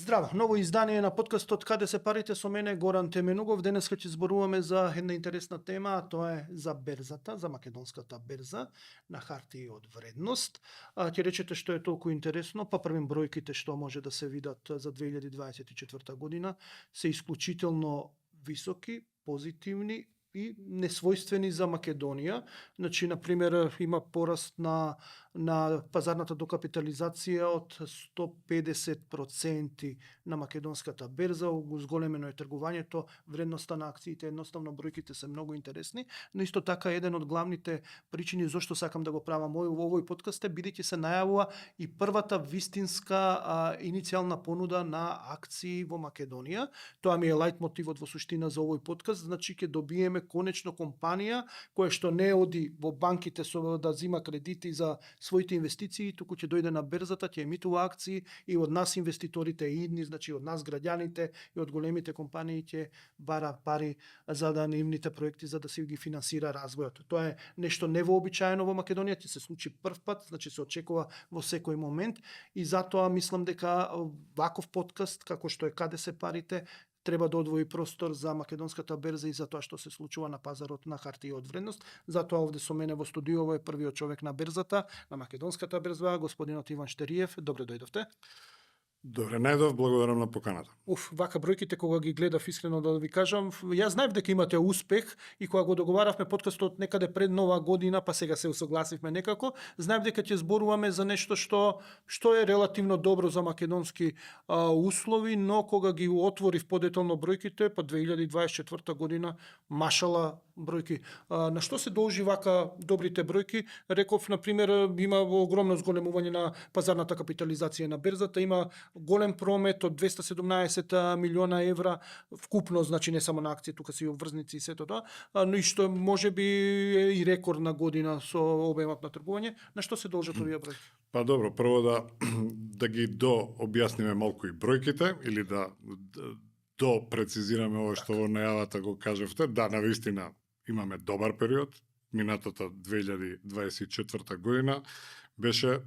Здраво, ново издание на подкастот Каде се парите со мене Горан Теменугов. Денеска ќе зборуваме за една интересна тема, а тоа е за берзата, за македонската берза на хартии од вредност. Ќе речете што е толку интересно, па првим бројките што може да се видат за 2024 година се исклучително високи, позитивни и несвојствени за Македонија. Значи, например, има пораст на пазарната докапитализација од 150% на македонската берза, зголемено е тргувањето, вредноста на акциите, едноставно бројките се многу интересни, но исто така еден од главните причини зошто сакам да го правам овој подкаст е бидејќи се најавува и првата вистинска иницијална понуда на акции во Македонија. Тоа ми е лајт мотивот во суштина за овој подкаст, значи ќе добиеме конечно компанија која што не оди во банките со да зима кредити за своите инвестиции, туку ќе дојде на берзата, ќе емитува акции и од нас инвеститорите идни, значи од нас граѓаните и од големите компании ќе бара пари за да нивните проекти за да се ги финансира развојот. Тоа е нешто невообичаено во Македонија, ќе се случи прв пат, значи се очекува во секој момент и затоа мислам дека ваков подкаст како што е Каде се парите треба да одвои простор за македонската берза и за тоа што се случува на пазарот на хартии од вредност. Затоа овде со мене во студиово е првиот човек на берзата, на македонската берза, господинот Иван Штериев. Добре дојдовте. Добре, најдов, благодарам на поканата. Вака бројките кога ги гледав, искрено да ви кажам, јас знаев дека имате успех и кога го договаравме подкастот некаде пред нова година, па сега се усогласивме некако, знаев дека ќе зборуваме за нешто што е релативно добро за македонски услови, но кога ги отворив подетално бројките, па 2024 година, машала бројки. На што се должи вака добрите бројки? Реков, например, има огромно зголемување на пазарната капитализација на берзата, има голем промет од 217 милиона евра вкупно, значи не само на акции, тука се и обврзници и сето тоа, но и што може би е и рекордна година со обемот на тргување. На што се должат овие бројки? Па добро, прво да ги дообјасниме малку и бројките или да прецизираме ова што во најавата го кажавте. Да, навистина имаме добар период. Минатата 2024 година беше,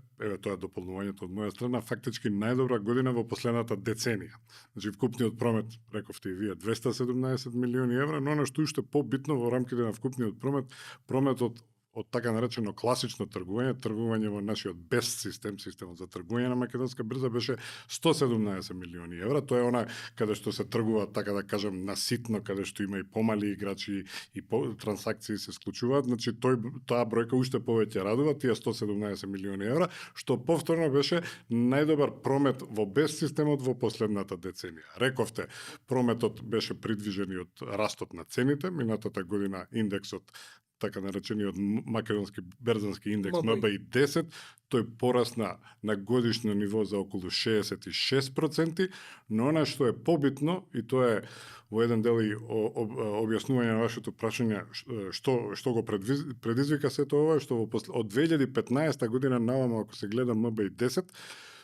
тоа е дополнувањето од моја страна, фактички најдобра година во последната деценија. Значи, вкупниот промет, рековте и вие, 217 милиони евра, но што уште побитно во рамките на вкупниот прометот од така наречено класично тргување во нашиот без системот за тргување на македонска берза беше 117 милиони евра. Тоа е она каде што се тргува, така да кажам, наситно, каде што има и помали играчи и трансакции се склучуваат. Значи, таа бројка уште повеќе радува, тие 117 милиони евра, што повторно беше најдобар промет во без системот во последната деценија. Рековте, прометот беше придвижен и од растот на цените. Минатата година индексот, така наречениот македонски берзански индекс МБИ-10, тој порасна на годишно ниво за околу 66%, но она што е побитно, и тоа е во еден дел и објаснување на вашето прашање што го предизвика сето ова, што од 2015 година навамо, ако се гледа МБИ-10,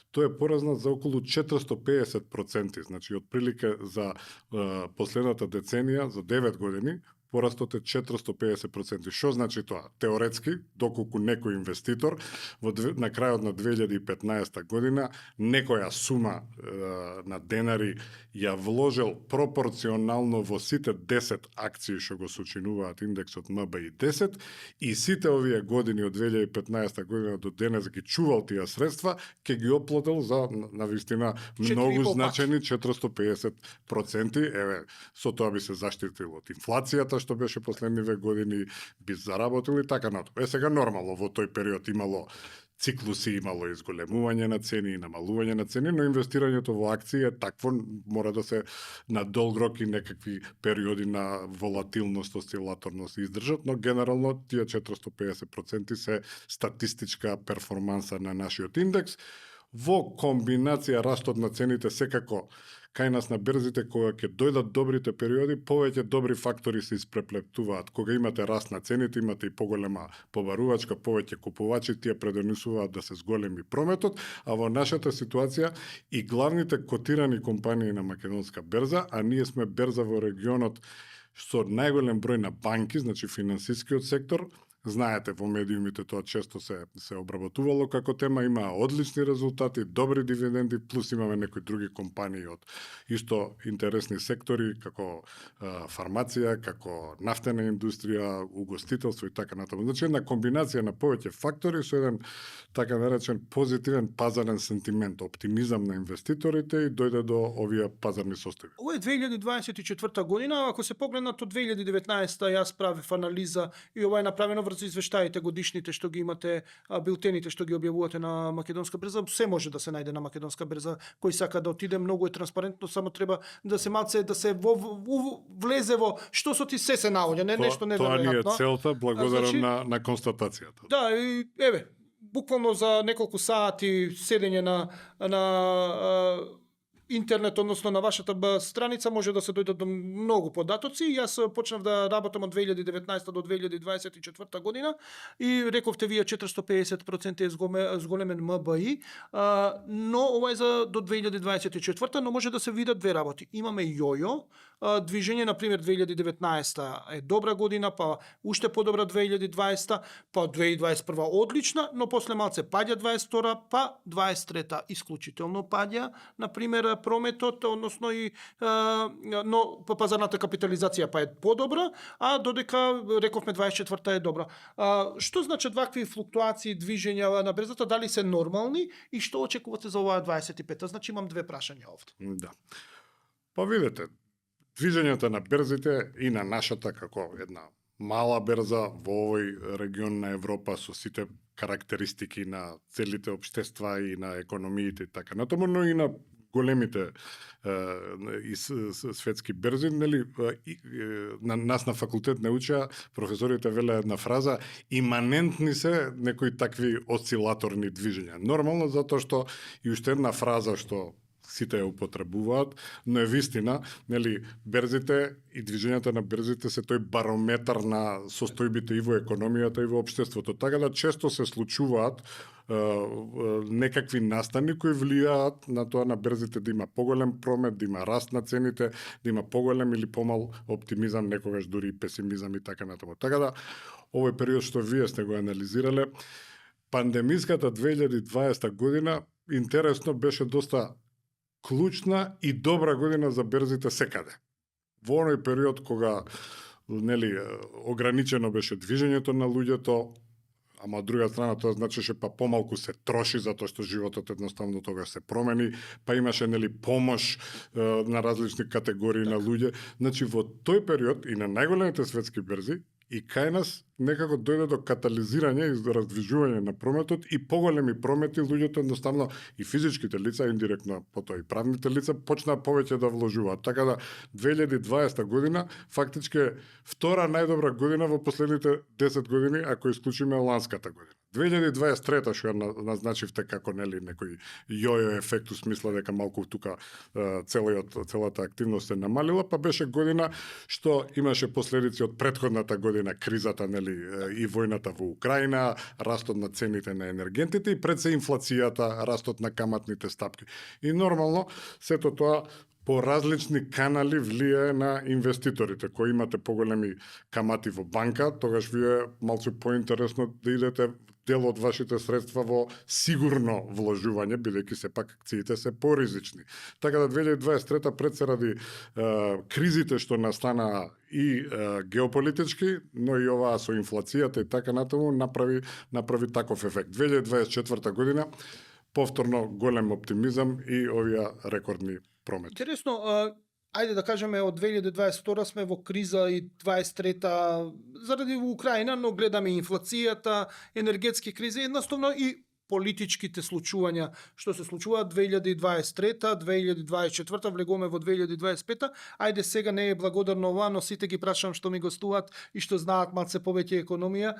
тој е пораснат за околу 450%, значи отприлика за последната деценија, за 9 години, порастот е 450%. Што значи тоа? Теоретски, доколку некој инвеститор на крајот на 2015 година некоја сума на денари ја вложил пропорционално во сите 10 акции што го сочинуваат индексот МБИ-10 и сите овие години од 2015 година до денес ги чувал тие средства, ќе ги оплатил за навистина многу значени 450%. Еве, со тоа би се заштитил од инфлацијата што беше последниве години, би заработил и така натаму. Сега нормално во тој период имало циклуси, имало изголемување на цени и намалување на цени, но инвестирањето во акции е такво, мора да се на долг рок и некакви периоди на волатилност, осцилаторност издржат, но генерално тие 450% се статистичка перформанса на нашиот индекс. Во комбинација растот на цените секако кај нас на берзите, кога ќе дојдат добрите периоди, повеќе добри фактори се испреплетуваат. Кога имате раст на цените, имате и поголема побарувачка, повеќе купувачи, тие предонесуваат да се зголеми прометот, а во нашата ситуација и главните котирани компании на македонска берза, а ние сме берза во регионот со најголем број на банки, значи финансискиот сектор, Знаете, во медиумите тоа често се обработувало како тема, има одлични резултати, добри дивиденди, плюс имаме некои други компании од исто интересни сектори, како фармација, како нафтена индустрија, угостителство и така натаму. Значи, една комбинација на повеќе фактори со еден, така наречен, позитивен пазарен сентимент, оптимизам на инвеститорите и дојде до овие пазарни состојби. Ова е 2024 година, ако се погледнат од 2019 јас правев анализа и ова е направено врз извештаите годишните што ги имате, билтените што ги објавувате на Македонска берза, се може да се најде на Македонска берза, кој сака да отиде, многу е транспарентно, само треба да се малце да се влезе во што со ти се наоѓа, не нешто Тоа ни е неверојатно. целта, благодарам Значи, на констатацијата. Да, и еве, буквално за неколку сати седење на интернет, односно на вашата страница, може да се дојдат до многу податоци. Јас почнав да работам од 2019 до 2024 година и рековте вие 450% е зголемен МБИ, но ова е за до 2024, но може да се видат две работи. Имаме јојо, движење, например, 2019 е добра година, па уште подобра 2020, па 2021 одлична, но после малце паѓа 22, па 23 исклучително паѓа, например, прометот, односно и но пазарната капитализација па е подобра, а додека рековме 24 е добра. Што значат вакви флуктуации, движења на берзата, дали се нормални и што очекувате за оваа 25-та? Значи имам две прашања овде. Да. Па видете, движењата на берзите и на нашата како една мала берза во овој регион на Европа со сите карактеристики на целите општества и на економиите и така натаму, но и на големите и светски берзи, нели, на нас на факултет не учеа, професорите велеа една фраза, иманентни се некои такви осцилаторни движења. Нормално затоа што и уште една фраза што сите ја употребуваат, но е вистина, нели, берзите и движењата на берзите се тој барометар на состојбите и во економијата и во општеството. Така да често се случуваат некакви настани кои влијаат на тоа на берзите да има поголем промет, да има раст на цените, да има поголем или помал оптимизам, некогаш дури и песимизам и така натаму. Така да, овој период што вие сте го анализирале, пандемиската 2020 година, интересно, беше доста клучна и добра година за берзите секаде. Во оној период кога, нели, ограничено беше движењето на луѓето, ама од друга страна тоа значеше па помалку се троши затоа што животот едноставно тогаш се промени, па имаше, нели, помош на различни категории на луѓе. Значи во тој период и на најголемите светски берзи и кај нас некако дојде до катализирање и до раздвижување на прометот и поголеми промети, луѓето едноставно и физичките лица, индиректно потоа и правните лица почнаа повеќе да вложуваат. Така да 2020 година фактички е втора најдобра година во последните 10 години, ако исклучиме ланската година. 2023 што ја назначивте како, нели, некој јојо ефект, у смисла дека малку тука целата активност се намалила, па беше година што имаше последици од претходната година, кризата, нели, и војната во Украина, растот на цените на енергентите и пред се инфлацијата, растот на каматните стапки. И нормално сето тоа по различни канали влијае на инвеститорите. Кои имате поголеми камати во банка, тогаш вие малку поинтересно да идете дел од вашите средства во сигурно вложување, бидејќи сепак акциите се поризични. Така да 2023 пред се ради кризите што настана и геополитички, но и оваа со инфлацијата и така натаму направи таков ефект. 2024 година повторно голем оптимизам и овие рекордни промет. Интересно, ајде да кажеме од 2022 сме во криза и 23-та заради Украина, но гледаме инфлацијата, енергетски кризи, едноставно и политичките случувања што се случуваат 2023-та, 2024-та, влегуваме во 2025-та. Ајде сега не е благодарно ова, но сите ги прашам што ми гостуваат и што знаат малце повеќе економија.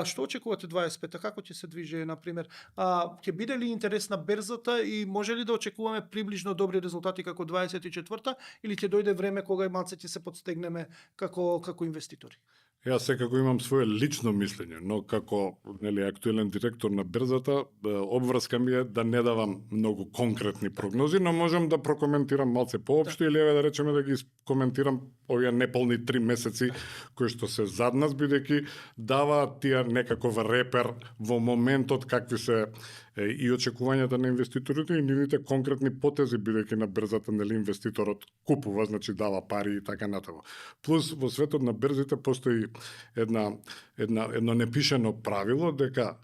Што очекувате 25-та? Како ќе се движи, например? Ќе биде ли интересна берзата и може ли да очекуваме приближно добри резултати како 24-та или ќе дојде време кога и малце ќе се подстегнеме како инвеститори? Јас секако имам свое лично мислење, но како актуелен директор на берзата, обврска ми е да не давам многу конкретни прогнози, но можам да прокоментирам малце поопшто или да речеме да ги коментирам овие неполни 3 месеци кои што се зад нас, бидејќи даваат тие некаков репер во моментот какви се и очекувањата на инвеститорите и нивните конкретни потези, бидејќи на берзата инвеститорот купува, значи дава пари и така натаму. Плюс во светот на берзите постои едно непишано правило дека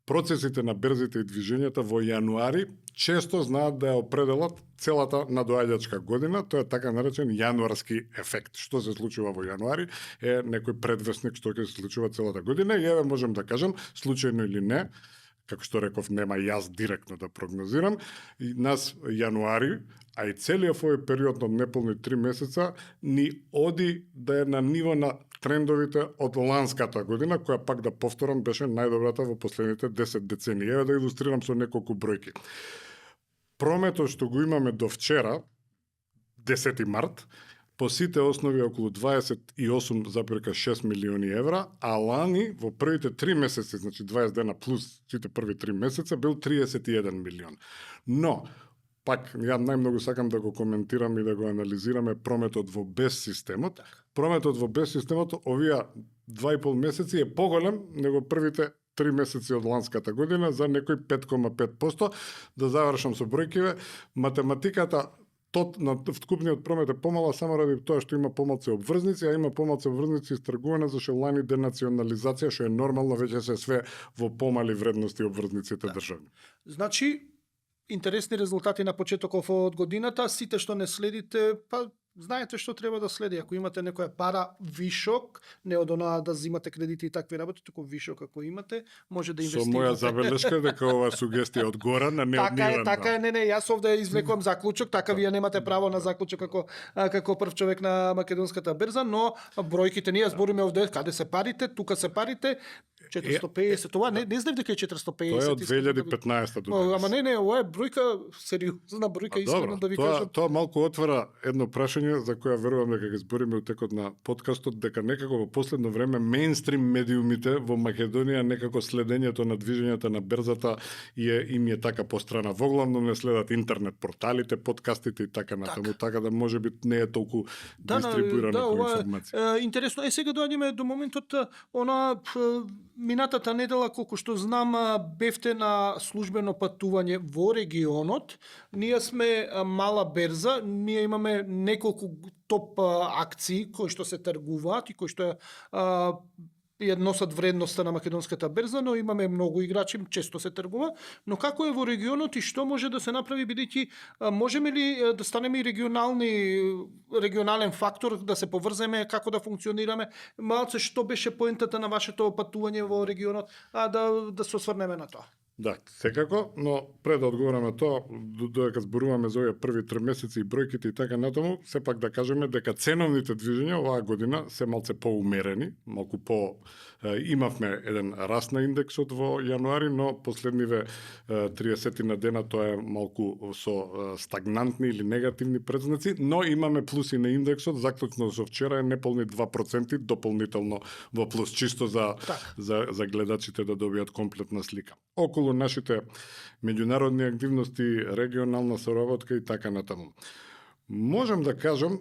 процесите на берзите и движењата во јануари често знаат да ја определат целата надоаѓачка година, тоа е така наречен јануарски ефект. Што се случува во јануари е некој предвесник што ќе се случува целата година и еве можем да кажам, случајно или не, како што реков, нема јас директно да прогнозирам, и нас јануари, а и целиот овој период од неполни 3 месеца ни оди да е на ниво на трендовите од ланската година, која пак да повторам беше најдобрата во последните 10 децении. Еве да илустрирам со неколку бројки. Прометот што го имаме до вчера, 10 март, по сите основи околу 28,6 милиони евра, а лани во првите 3 месеци, значи 20 дена плюс сите први 3 месеца, бил 31 милион. Но, пак, ја најмногу сакам да го коментирам и да го анализираме прометот во без системот. Прометот во без системот овие 2,5 месеци е поголем него првите 3 месеци од ланската година за некој 5,5%. Да завршам со бројкиве, математиката на вкупниот промет е помала само ради тоа што има помалку обврзници, а има помалку обврзници истргувана зашто лани денационализација, што е нормално, веќе се све во помали вредности обврзниците државни. Значи, интересни резултати на почетоков од годината, сите што не следите, па знаете што треба да следи. Ако имате некоја пара вишок, не од онаа да земате кредити и такви работи, туку вишок ако имате, може да инвестирате. Со моја забелешка дека ова сугестија од Горан, а не од Ниван. Така е, не, јас овде извлекувам заклучок, така вие немате право на заклучок како прв човек на македонската берза, но бројките ние збориме овде каде се парите, тука се парите, 450, ова не знам дека е 450. Тоа е од 2015 до денес. Ама не, ова е бројка, сериозна бројка, искрено да ви кажам. Тоа малку отвара едно прашање за која верувам дека ќе збориме утекот на подкастот, дека некако во последно време мејнстрим медиумите во Македонија некако следењето на движењата на берзата им е така пострана. Воглавно не следат интернет порталите, подкастите и така натаму, така да можеби не е толку дистрибуирана која информација. Интересно. Сега доаѓаме до моментот, минатата недела, колку што знам, бевте на службено патување во регионот. Ние сме мала берза, ние имаме неколку топ акции кои што се тргуваат и кои што носат вредноста на македонската берза, но имаме многу играчи, често се тргува. Но како е во регионот и што може да се направи, бидејќи можеме ли да станеме и регионален фактор, да се поврземе, како да функционираме? Малце што беше поентата на вашето патување во регионот, да се осврнеме на тоа. Да, секако, но пред да одговораме тоа, додека зборуваме за овие први 3 месеци и бројките и така натаму, сепак да кажеме дека ценовните движења оваа година се малце поумерени, малку имавме еден раст на индексот во јануари, но последниве 30 на дена тоа е малку со стагнантни или негативни предзнаци, но имаме плюси на индексот, заклучно со вчера е неполни 2% дополнително во плюс, чисто за гледачите да добијат комплетна слика. Околу нашите меѓународни активности, регионална соработка и така натаму. Можам да кажам,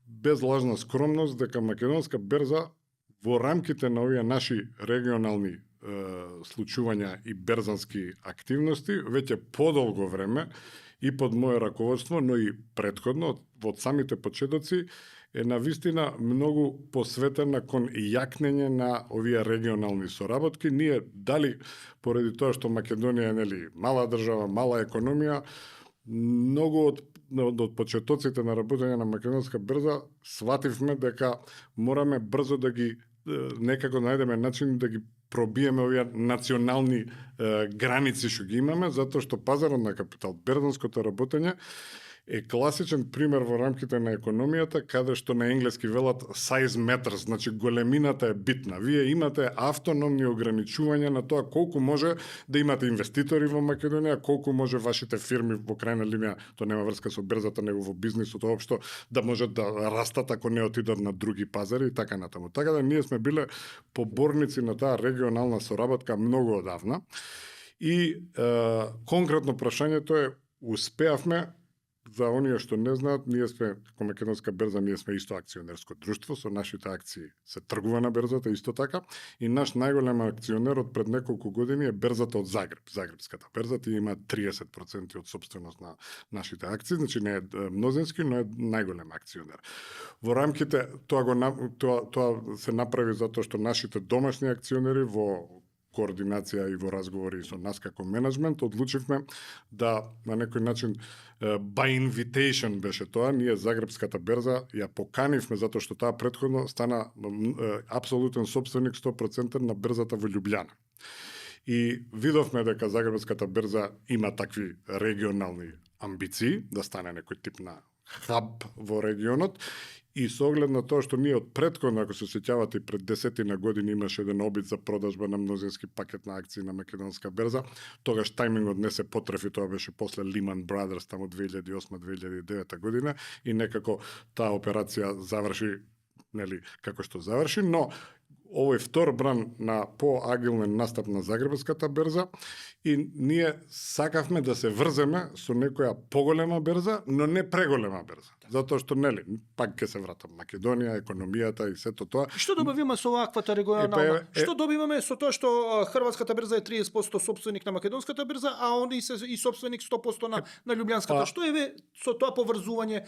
без лажна скромност, дека македонска берза во рамките на овие наши регионални случувања и берзански активности, веќе подолго време и под моје раководство, но и претходно, од самите почетоци, е навистина многу посветена кон јакнење на овие регионални соработки. Ние дали поради тоа што Македонија е мала држава, мала економија, многу од почетоците на работење на македонска берза свативме дека мораме брзо да ги некако најдеме начин да ги пробиеме овие национални граници што ги имаме, затоа што пазарот на капитал, берзанското работење е класичен пример во рамките на економијата, каде што на енглески велат size matters, значи големината е битна. Вие имате автономни ограничувања на тоа колку може да имате инвеститори во Македонија, колку може вашите фирми во крајна линија, тоа нема врска со берзата, него во бизнисот општо, да можат да растат ако не отидат на други пазари и така натаму. Така да ние сме биле поборници на таа регионална соработка многу одавна. И конкретно прашањето е, успеавме. За оние што не знаат, ние сме, како Македонска берза, ние сме исто акционерско друштво, со нашите акции се тргува на берзата, исто така, и наш најголем акционер од пред неколку години е берзата од Загреб, Загребската берза, тие има 30% од собственост на нашите акции, значи не е мнозински, но е најголем акционер. Во рамките, тоа се направи затоа што нашите домашни акционери во координација и во разговори со нас како менеджмент, одлучивме да на некој начин by invitation беше тоа, ние Загребската берза ја поканивме затоа што таа претходно стана апсолутен собственик 100% на берзата во Љубљана. И видовме дека Загребската берза има такви регионални амбиции да стане некој тип на хаб во регионот. И со оглед на тоа што ние од претходно, ако се сеќавате, пред 10 години имаше еден обид за продажба на мнозински пакет на акции на Македонска берза, тогаш тајмингот не се потрефи, тоа беше после Lehman Brothers, тамо 2008-2009 година, и некако таа операција заврши, нели, како што заврши, но овој втор бран на поагилен настап на Загребската берза, и ние сакавме да се врземе со некоја поголема берза, но не преголема берза. Затоа што, нели, пак ќе се вратам, Македонија, економијата и сето тоа. Што добиваме со оваквата регионална? Што добиваме со тоа што Хрватската берза е 30% собственик на Македонската берза, а они се и собственик 100% на Љубљанската? Што е со тоа поврзување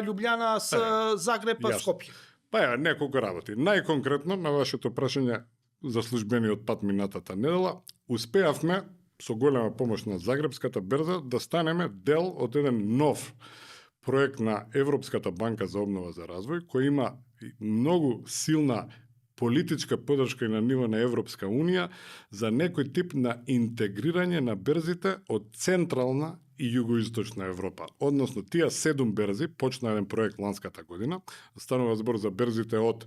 Љубљана с Загреб, Скопје? Па неколку работи. Најконкретно на вашето прашање за службениот пат минатата недела, успеавме со голема помош на Загребската берза да станеме дел од еден нов проект на Европската банка за обнова за развој, кој има многу силна политичка поддршка и на ниво на Европска Унија за некој тип на интегрирање на берзите од централна и југоисточна Европа. Односно, тие 7 берзи, почна еден проект ланската година, станува збор за берзите од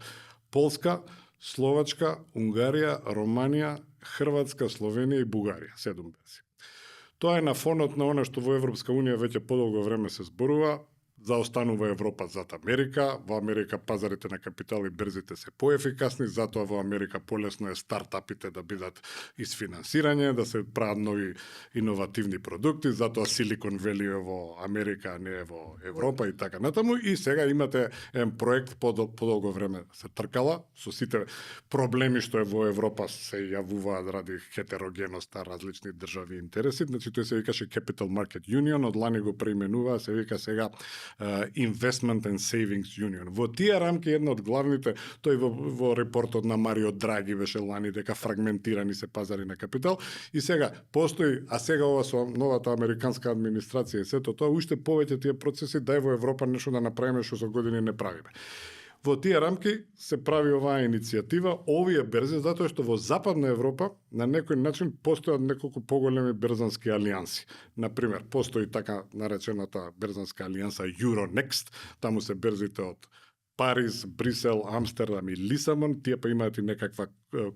Полска, Словачка, Унгарија, Романија, Хрватска, Словенија и Бугарија. 7 берзи. Тоа е на фонот на она што во Европска Унија веќе подолго време се зборува, заостанува Европа зад Америка. Во Америка пазарите на капитал и берзите се поефикасни, затоа во Америка полесно е стартапите да бидат исфинансирање, да се прават нови иновативни продукти, затоа Силикон Вели е во Америка, а не е во Европа и така натаму. И сега имате еден проект подолго време се тркала, со сите проблеми што е во Европа се јавуваат ради хетерогеноста, различни држави и интереси. Значи тој се викаше Capital Market Union, од лани го преименува, се вика сега Investment and Savings Union. Во тие рамки една од главните, тој во репортот на Марио Драги беше лани дека фрагментирани се пазари на капитал, и сега постои, а сега ова со новата американска администрација и сето тоа, уште повеќе тие процеси дај во Европа нешто да направиме што со години не правиме. Во тие рамки се прави оваа иницијатива, овие берзи, затоа што во Западна Европа на некој начин постојат неколку поголеми берзански алијанси. Например, постои така наречената берзанска алијанса Euronext, таму се берзите од Париз, Брисел, Амстердам и Лисабон, тие па имаат и некаква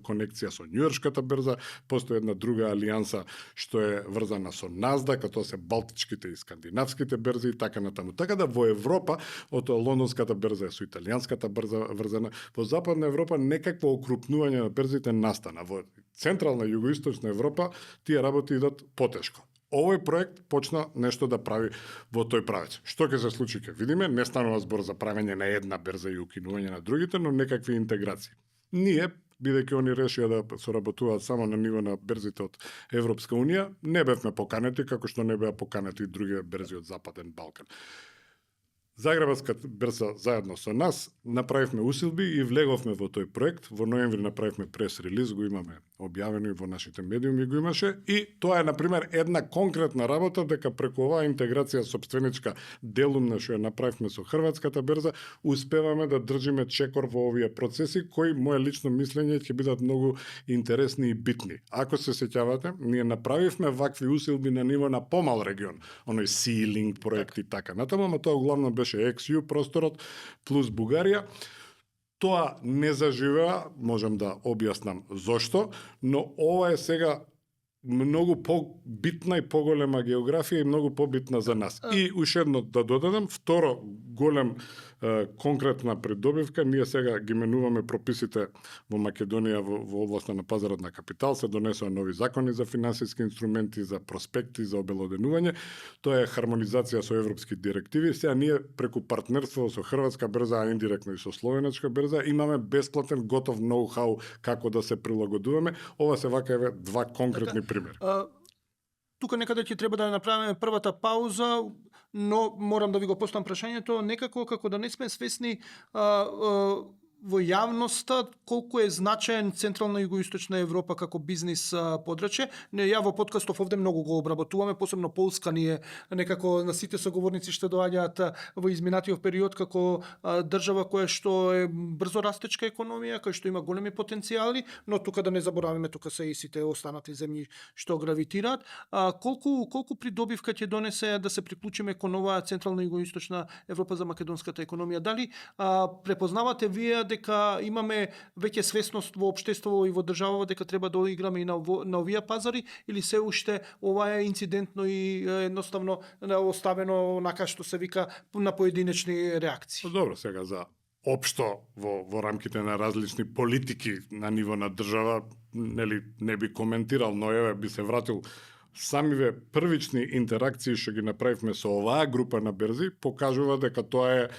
конекција со Њујоршката берза, постои една друга алијанса што е врзана со Насдак, тоа се балтичките и скандинавските берзи и така натаму. Така да во Европа, од лондонската берза е со италијанската берза врзана, во Западна Европа некакво окрупнување на берзите настана. Во Централна и Југоисточна Европа тие работи идат потешко. Овој проект почна нешто да прави во тој правец. Што ќе се случи, ќе видиме, не станува збор за правење на една берза и укинување на другите, но некакви интеграции. Ние, бидејќи они решија да соработуваат само на ниво на берзите од Европска Унија, не бевме поканети, како што не беа поканети и други берзи од Западен Балкан. Загребска берза заедно со нас направивме усилби и влеговме во тој проект. Во ноември направивме прес-релиз, го имаме објавено и во нашите медиуми го имаше. И тоа е, например, една конкретна работа дека преку оваа интеграција собственичка делумна што ја направивме со Хрватската берза, успеваме да држиме чекор во овие процеси, кои, моје лично мислење, ќе бидат многу интересни и битни. Ако се сеќавате, ние направивме вакви усилби на ниво на помал регион, оној Sea-Link проект и така натаму, ама тоа главно беше XU просторот плюс Бугарија. Тоа не заживеа, можам да објаснам зошто, но ова е сега многу побитна и поголема географија и многу побитна за нас. И уште едно да додадам, второ голем конкретна придобивка, ние сега ги менуваме прописите во Македонија во областа на пазарот на капитал, се донесоа нови закони за финансиски инструменти, за проспекти, за обелоденување. Тоа е хармонизација со европски директиви. Сега ние преку партнерство со Хрватска берза, а индиректно и со Словенечка берза, имаме бесплатен готов ноу-хау како да се прилагодуваме. Ова се вака еве два конкретни примери. Тука некаде ќе треба да направиме првата пауза, но морам да ви го поставам прашањето, некако како да не сме свесни во јавноста колку е значаен Централна и Југоисточна Европа како бизнис подрачје. Не, ја во подкастов овде многу го обработуваме, посебно Полска ние некако на сите соговорници што доаѓаат во изминатиот период како држава која што е брзо растечка економија, која што има големи потенцијали, но тука да не забораваме, тука се и сите останати земји што гравитираат. Колку придобивка ќе донесе да се приклучиме кон оваа Централна и Југоисточна Европа за македонската економија? Дали препознавате вие дека имаме веќе свесност во општеството и во државава дека треба да играме и на овие пазари, или се уште ова е инцидентно и едноставно оставено нака што се вика на поединечни реакции? Добро, сега за општо во рамките на различни политики на ниво на држава, нели не би коментирал, но еве би се вратил самиве првични интеракции што ги направивме со оваа група на берзи покажува дека тоа е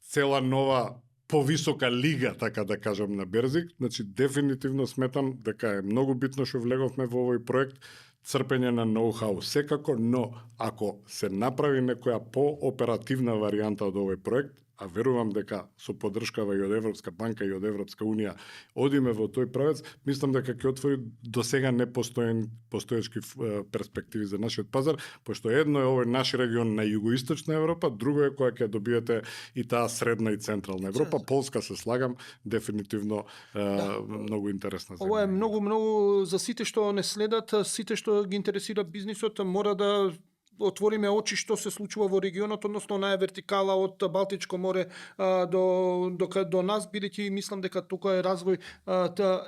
цела нова повисока лига, така да кажам, на берзи. Значи, дефинитивно сметам дека е многу битно што влеговме во овој проект, црпење на ноу-хау секако, но ако се направи некоја пооперативна варијанта од овој проект, а верувам дека со поддршкава и од Европска банка и од Европска унија одиме во тој правец, мислам дека ќе отвори досега непостоечки перспективи за нашиот пазар, пошто едно е овој наш регион на југоисточна Европа, друго е која ќе добиете и таа средна и централна Европа. Полска, се слагам, дефинитивно многу интересна земја. Ова е многу за сите што не следат, сите што ги интересира бизнисот, мора да отвориме очи што се случува во регионот, односно онаа вертикала од Балтичко море до нас, бидејќи мислам дека тука е развој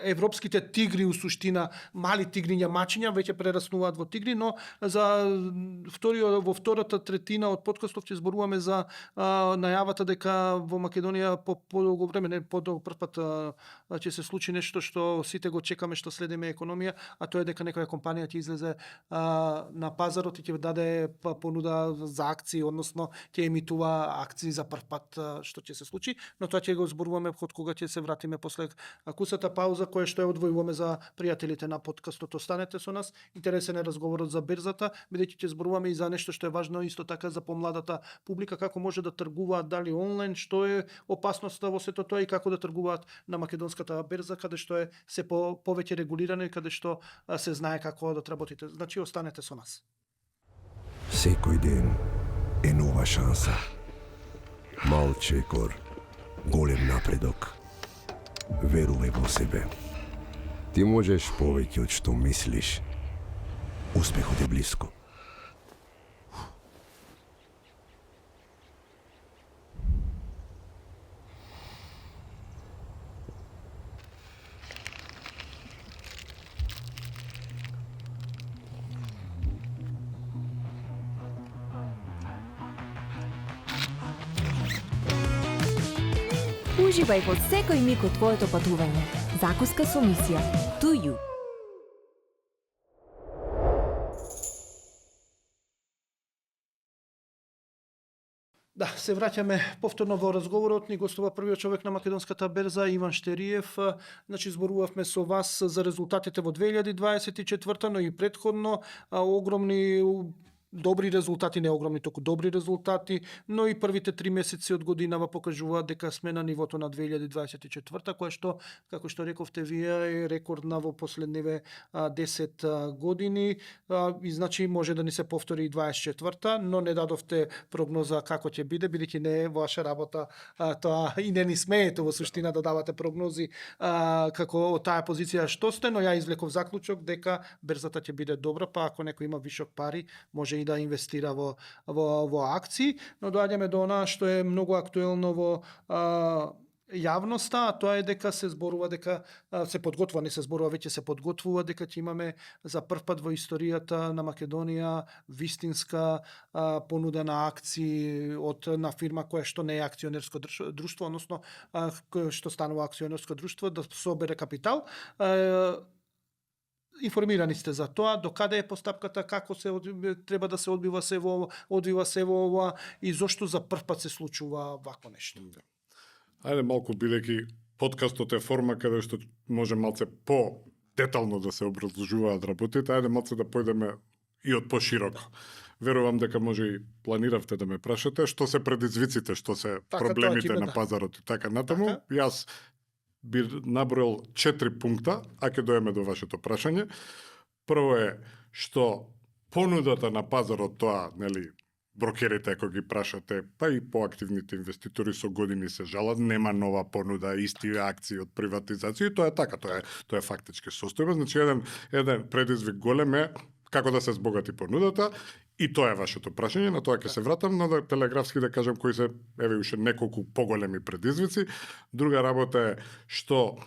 европските тигри у суштина, мали тигриња мачиња веќе прераснуваат во тигри, но во втората третина од подкастов ќе зборуваме за најавата дека во Македонија по долго време, не по долго прв пат ќе се случи нешто што сите го чекаме, што следиме економија, а тоа е дека некоја компанија ќе излезе на пазарот и ќе даде понуда за акции, односно ќе емитува акции за прв пат, што ќе се случи, но тоа ќе го зборуваме од кога ќе се вратиме после кусата пауза, која што ја одвојуваме за пријателите на подкастот. Останете со нас, интересен е разговорот за берзата, бидејќи ќе зборуваме и за нешто што е важно исто така за помладата публика, како може да тргуваат дали онлайн, што е опасноста во сето тоа и како да тргуваат на македонската берза, каде што е се повеќе регулирано и каде што се знае како да работите. Значи, останете со нас. Секој ден е нова шанса. Мал чекор, голем напредок. Верувај во себе. Ти можеш повеќе од што мислиш. Успехот е блиско. Уживај во секој миг од твоето патување. Закуска со мисија. To you. Да, се враќаме повторно во разговорот. Ни гостува првиот човек на македонската берза, Иван Штериев. Значи, зборувавме со вас за резултатите во 2024, но и претходно огромни добри резултати, не огромни, току добри резултати, но и првите 3 месеци од годинава покажуваат дека сме на нивото на 2024, кое што, како што рековте вие, е рекордна во последниве 10 години, и значи може да ни се повтори и 24-та, но не дадовте прогноза како ќе биде, бидејќи не е ваша работа тоа и не ни смеете во суштина да давате прогнози како од таа позиција што сте, но ја извлеков заклучок дека берзата ќе биде добра, па ако некој има вишок пари, може и да инвестира во акции, но доаѓаме до она што е многу актуелно во јавноста, а тоа е дека се зборува дека се подготвува, не се зборува, веќе се подготвува дека ќе имаме за прв пат во историјата на Македонија вистинска понуда на акции на фирма која што не е акционерско друштво, односно која што станува акционерско друштво да собере капитал. Информирани сте за тоа, до каде е постапката, како се треба да се одвива се во ова и зошто за прв пат се случува вакво нешто. Ајде малку, бидејќи подкастот е форма каде што може малце по-детално да се образложуваат работите, ајде малце да појдеме и од пошироко. Верувам дека може и планиравте да ме прашате што се предизвиците, што се проблемите на пазарот и така натаму. Јас би наброил 4 пункта, а ќе доеме до вашето прашање. Прво е што понудата на пазарот, тоа, нели, брокерите ако ги прашате, па и поактивните инвеститори со години се жалат, нема нова понуда, исти акции од приватизација, и тоа е така, тоа е фактички состојба. Значи еден предизвик голем е како да се збогати понудата, и тоа е вашето прашање, на тоа ќе се вратам, но да телеграфски да кажам кои се еве уште неколку поголеми предизвици. Друга работа е што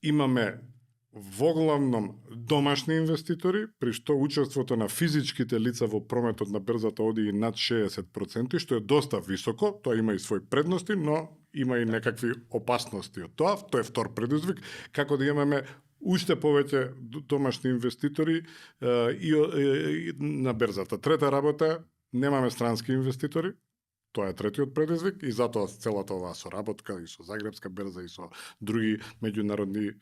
имаме воглавном домашни инвеститори, при што учеството на физичките лица во прометот на берзата оди и над 60%, што е доста високо, тоа има и свои предности, но има и некакви опасности од тоа. Тоа е втор предизвик, како да имаме уште повеќе домашни инвеститори на берзата. Трета работа е, немаме странски инвеститори, тоа е третиот предизвик, и затоа целата оваа соработка и со Загребска берза и со други меѓународни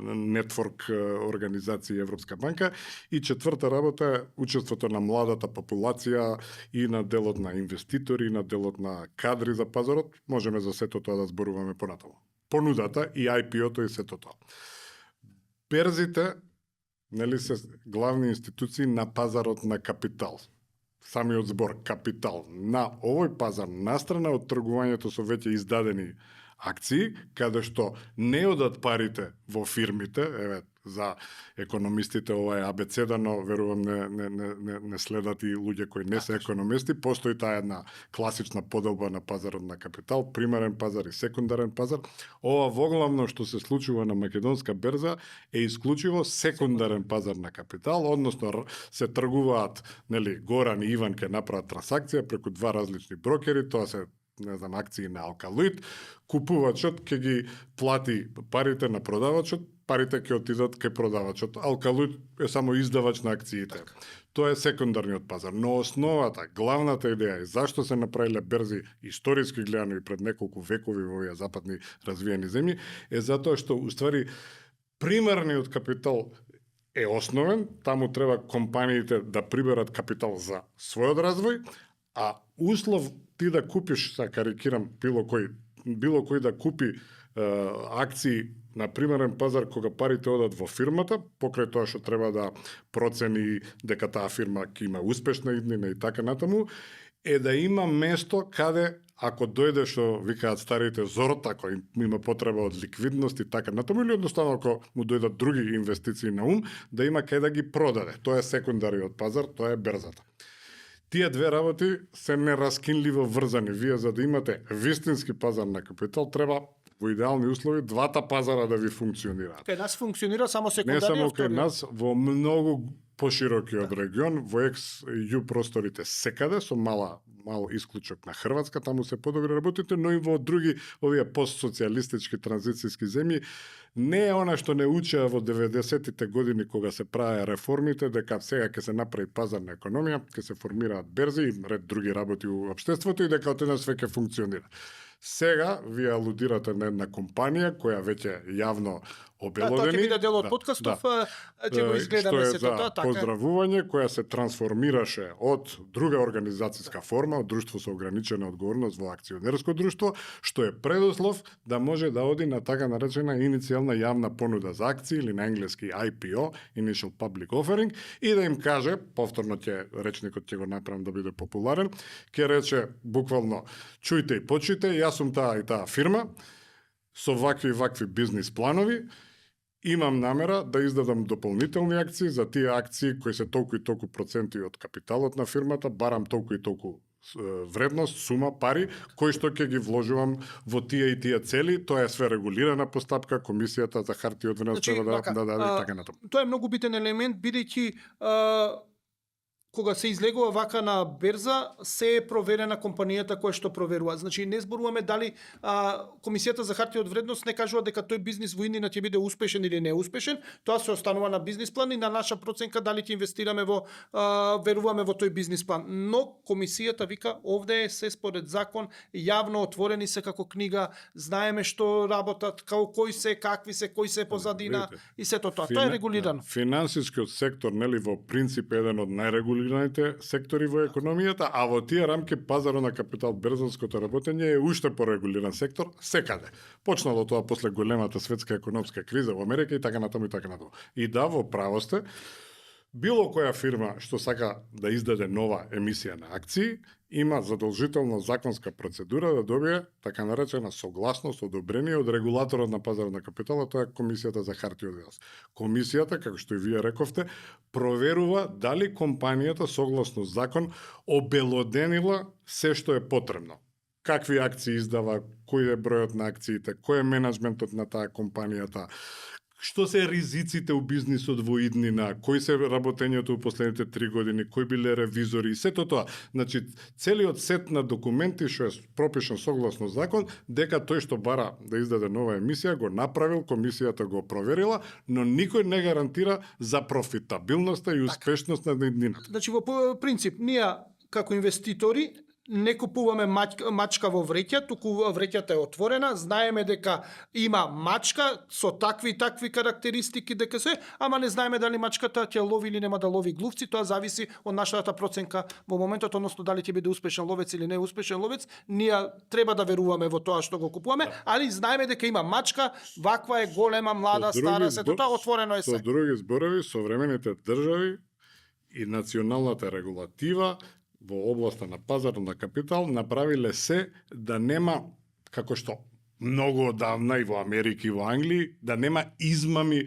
нетворк организации Европска банка. И четврта работа е учеството на младата популација и на делот на инвеститори, и на делот на кадри за пазарот. Можеме за сето тоа да зборуваме понатаму. Понудата и IPO-то и сето тоа. Берзите, нели, се главни институции на пазарот на капитал. Самиот збор капитал на овој пазар, настрана од тргувањето со веќе издадени акции, каде што не одат парите во фирмите, еве, за економистите ова е абецеда, но верувам не следат и луѓе кои не се економисти. Постои таа една класична поделба на пазарот на капитал, примарен пазар и секундарен пазар. Ова воглавно што се случува на македонска берза е исклучиво секундарен пазар на капитал, односно се тргуваат, нели, Горан и Иван ќе направат трансакција преку два различни брокери, тоа се акции на Алкалоид, купувачот ќе ги плати парите на продавачот, парите ќе отидат кај продавачот. Алкалоид е само издавач на акциите. Тоа е секундарниот пазар. Но основата, главната идеја е зашто се направиле берзи историски гледано и пред неколку векови во овие западни развиени земји, е затоа што уствари примарниот капитал е основен, таму треба компаниите да приберат капитал за својот развој, а услов ти да купиш, са карикирам, било кој да купи акции на примерен пазар кога парите одат во фирмата, покрај тоа што треба да процени дека таа фирма ќе има успешна иднина и така натаму, е да има место каде, ако дојде што викаат старите зорот, ако има потреба од ликвидност и така натаму, или едноставно ако му дојдат други инвестиции на ум, да има каде да ги продаде. Тоа е секундариот пазар, тоа е берзата. Тие две работи се нераскинливо врзани. Вие за да имате вистински пазар на капитал, треба во идеални услови двата пазара да ви функционираат. Кај нас функционира само секундариот. Не само кај нас, во многу поширокиот регион, во ex-EU просторите секаде, со мал исклучок на Хрватска, таму се подобри работите, но и во други овие постсоцијалистички транзицијски земји, не е она што не учеа во 90-тите години кога се правеа реформите, дека сега ќе се направи пазарна економија, ќе се формираат берзи и ред други работи у општеството и дека од еднаш веќе функционира. Сега вие алудирате на една компанија која веќе јавно обелодени. Тоа ќе биде дел од подкастов, ќе го изгледаме што е сето за тоа, така. поздравување, која се трансформираше од друга организацијска форма, од друштво со ограничена одговорност во акционерско друштво, што е предуслов да може да оди на така наречена иницијална јавна понуда за акции или на енглески IPO, Initial Public Offering, и да им каже, повторно речникот ќе го направам да биде популарен, ќе рече буквално: чујте и почујте, јас сум таа и таа фирма со вакви и вакви бизнис планови. Имам намера да издадам дополнителни акции за тие акции кои се толку и толку проценти од капиталот на фирмата, барам толку и толку вредност, сума, пари, кои што ќе ги вложувам во тие и тие цели. Тоа е све регулирана постапка, комисијата за харти од вредност треба да даде и така натаму. Тоа е многу битен елемент, бидејќи кога се излегува вака на берза, се е проверена компанијата која што проверува. Значи, не зборуваме дали Комисијата за хартија од вредност не кажува дека тој бизнис во иднина ќе биде успешен или неуспешен. Тоа се останува на бизнис план и на наша проценка дали ќе инвестираме во, веруваме во тој бизнис план. Но Комисијата вика, овде е се според закон, јавно отворени се како книга, знаеме што работат, кои се, какви се, кои се позадина и сето тоа. Тоа е регулирано. Финансискиот сектор, нели, во принцип е еден од најрегулираните сектори во економијата, а во тие рамки пазарот на капитал, берзанското работење е уште порегулиран сектор секаде. Почнало тоа после големата светска економска криза во Америка и така натаму и така натаму. И да, во право сте, било која фирма што сака да издаде нова емисија на акции, има задолжителна законска процедура да добие така наречена согласност, одобрение од регулаторот на пазарот на капиталот, тоа е Комисијата за хартија од вредност. Комисијата, како што и вие рековте, проверува дали компанијата согласно закон обелоденила се што е потребно. Какви акции издава, кој е бројот на акциите, кој е менеджментот на таа компанијата, што се ризиците у бизнисот во иднина, кои се работењето у последните 3 години, кои биле ревизори и сето тоа. Значи, целиот сет на документи што е пропишан согласно закон, дека тој што бара да издаде нова емисија, го направил, комисијата го проверила, но никој не гарантира за профитабилноста и успешноста на иднината. Значи, во принцип, ние како инвеститори не купуваме мачка во вреќа, туку вреќата е отворена, знаеме дека има мачка со такви и такви карактеристики дека се, ама не знаеме дали мачката ќе лови или нема да лови глувци, тоа зависи од нашата проценка во моментот, односно дали ќе биде успешен ловец или не успешен ловец. Ние треба да веруваме во тоа што го купуваме, али знаеме дека има мачка, ваква е голема, млада, стара, сето тоа отворено е се. Со други зборови, современите држави и националната регулатива во областа на пазарот на капитал направиле се да нема, како што многу одавна и во Америка и во Англија, да нема измами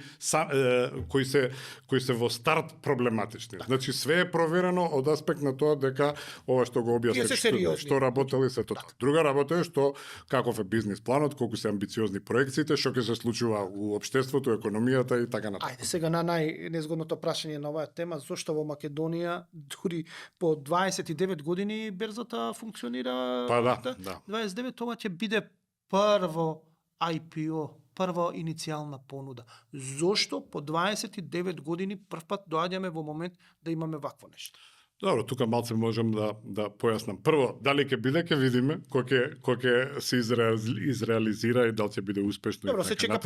кои се во старт проблематични. Значи све е проверено од аспект на тоа дека ова што го објаснив што работели сето тоа. Друга работа е што каков е бизнис планот, колку се амбициозни проекциите, што ќе се случува у општеството, економијата и така натаму. Ајде сега на најнезгодното прашање на оваа тема, зошто во Македонија дури по 29 години берзата функционира? Па да. 29 ова ќе биде прво IPO, прва иницијална понуда. Зошто по 29 години првпат доаѓаме во момент да имаме вакво нешто? Добро, тука малце можам да појаснам. Прво, дали ќе биде, ќе видиме, кој ќе се изреализира и дали ќе биде успешно. Добро, се чека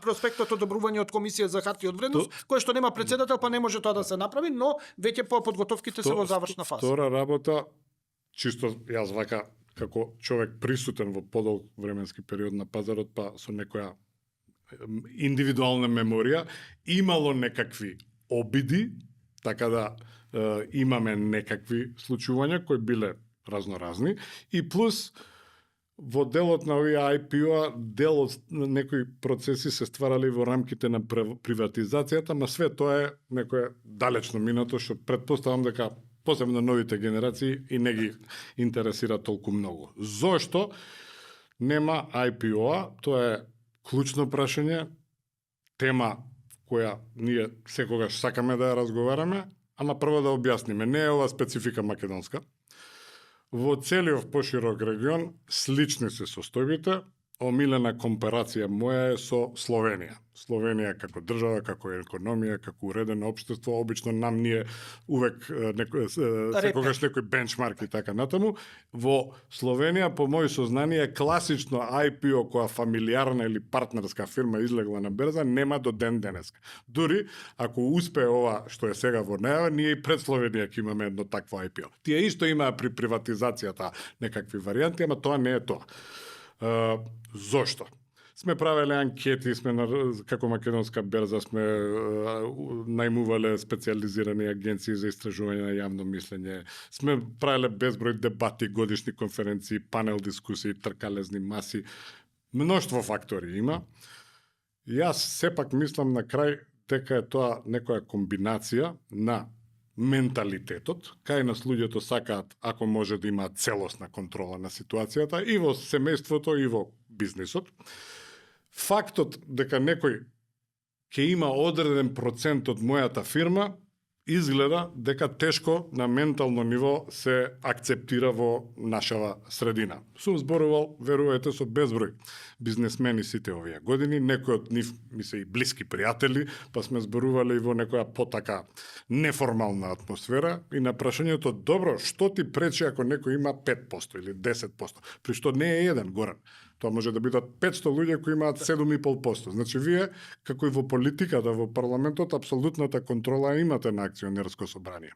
проспектот одобрување од Комисија за хартија од вредност, кој што нема председател, па не може тоа да се направи, но веќе по подготовките се во завршна фаза. Втора работа, чисто јас вака како човек присутен во подолг временски период на пазарот, па со некоја индивидуална меморија, имало некакви обиди, така да имаме некакви случувања кои биле разноразни, и плюс во делот на овие IPO-а, дел од некои процеси се стварали во рамките на приватизацијата, ма све тоа е некое далечно минато, што предпоставам дека посебно новите генерации и не ги интересира толку многу. Зошто нема IPO-а? Тоа е клучно прашање, тема која ние секогаш сакаме да ја разговараме, ама прво да објасниме, не е ова специфика македонска. Во целиот поширок регион слични се состојбите, омилена компарација моја е со Словенија. Словенија како држава, како економија, како уредено општество, обично нам ние увек секогаш некој бенчмарк и така натаму. Во Словенија, по мои сознание, класично IPO која фамилиарна или партнерска фирма излегла на берза, нема до ден денеска. Дури, ако успее ова што е сега во најава, ние и пред Словенија ќе имаме едно такво IPO. Тие исто имаа при приватизацијата некакви варијанти, ама тоа не е тоа. Зошто? Сме правеле анкети, како македонска берза сме најмувале специализирани агенции за истражување на јавно мислење, сме правеле безброј дебати, годишни конференции, панел дискусии, тркалезни маси, мноштво фактори има. Јас сепак мислам на крај дека е тоа некоја комбинација на менталитетот, кај нас луѓето сакаат, ако може да имаат целосна контрола на ситуацијата и во семејството и во бизнисот. Фактот дека некој ќе има одреден процент од мојата фирма, изгледа дека тешко на ментално ниво се акцептира во нашава средина. Сум зборувал, верувајте, со безброј бизнесмени сите овие години, некои од нив ми се и блиски пријатели, па сме зборувале и во некоја потака неформална атмосфера и на прашањето, добро, што ти пречи ако некој има 5% или 10%, при што не е еден горен. Тоа може да бидат 500 луѓе кои имаат 7,5%. Значи, вие, како и во политиката, во парламентот, апсолутната контрола имате на акционерско собрание.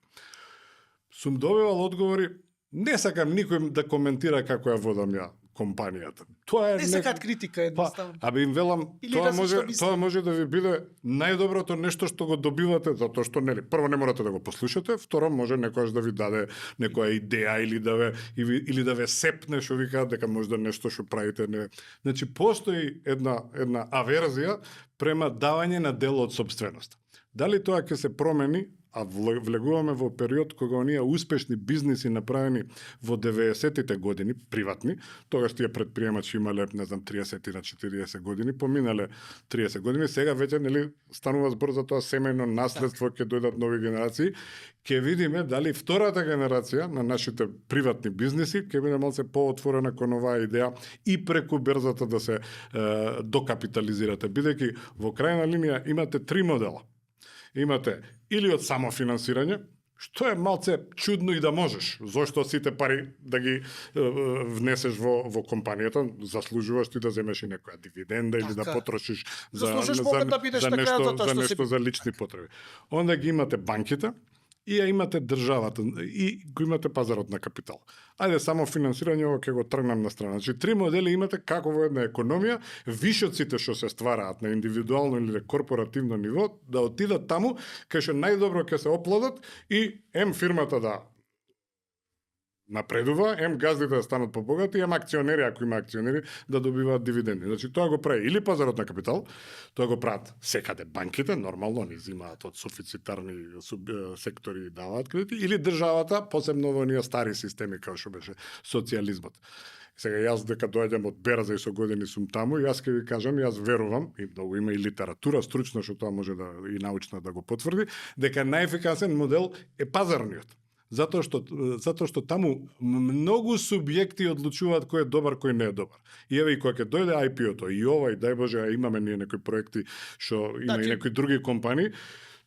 Сум добивал одговори, не сакам никој да коментира како ја водам ја компанијата. Тоа е Не сакаат критика едноставно. Абе им велам, тоа може да ви биде најдоброто нешто што го добивате, затоа што нели, прво не морате да го послушате, второ може некојаш да ви даде некоја идеја или да ве сепне, што викаат дека може да нешто што правите не. Значи постои една аверзија према давање на дел од сопственост. Дали тоа ќе се промени? А влегуваме во период кога оние успешни бизниси направени во 90-тите години, приватни, тогаш тие предприемачи имале, не знам, 30 на 40 години, поминале 30 години, сега веќе нели станува збор за тоа семејно наследство, ќе дојдат нови генерации, ќе видиме дали втората генерација на нашите приватни бизниси ќе биде малце поотворена кон оваа идеја и преку берзата да се докапитализирате, бидејќи во крајна линија имате три модела. Имате или од самофинансирање, што е малце чудно и да можеш. Зошто сите пари да ги внесеш во компанијата, заслужуваш ти да земеш и некоја дивиденда или да потрошиш за нешто за лични потреби. Онда ги имате банките и ја имате државата и го имате пазарот на капитал. Ајде само финансирање ово ќе го тргнам на страна. Значи три модели имате како во една економија вишоците што се ствараат на индивидуално или корпоративно ниво да отидат таму кај што најдобро ќе се оплодат и фирмата да напредува, газдите да станат побогати, акционери, ако има акционери, да добиваат дивиденди. Значи тоа го прави или пазарот на капитал, тоа го прават секаде банките, нормално они взимаат од суфицитарни сектори и даваат кредити, или државата, посебно во оние стари системи како што беше социјализмот. Сега јас дека доаѓам од берза и со години сум таму, јас ќе ви кажам, јас верувам, и многу има и литература стручна што тоа може да и научна да го потврди, дека најефикасен модел е пазарниот. Затоа што таму многу субјекти одлучуваат кој е добар, кој не е добар. И еве и кога ќе дојде IPO-то и ова и дај Боже имаме ние некои проекти што има и некои други компании,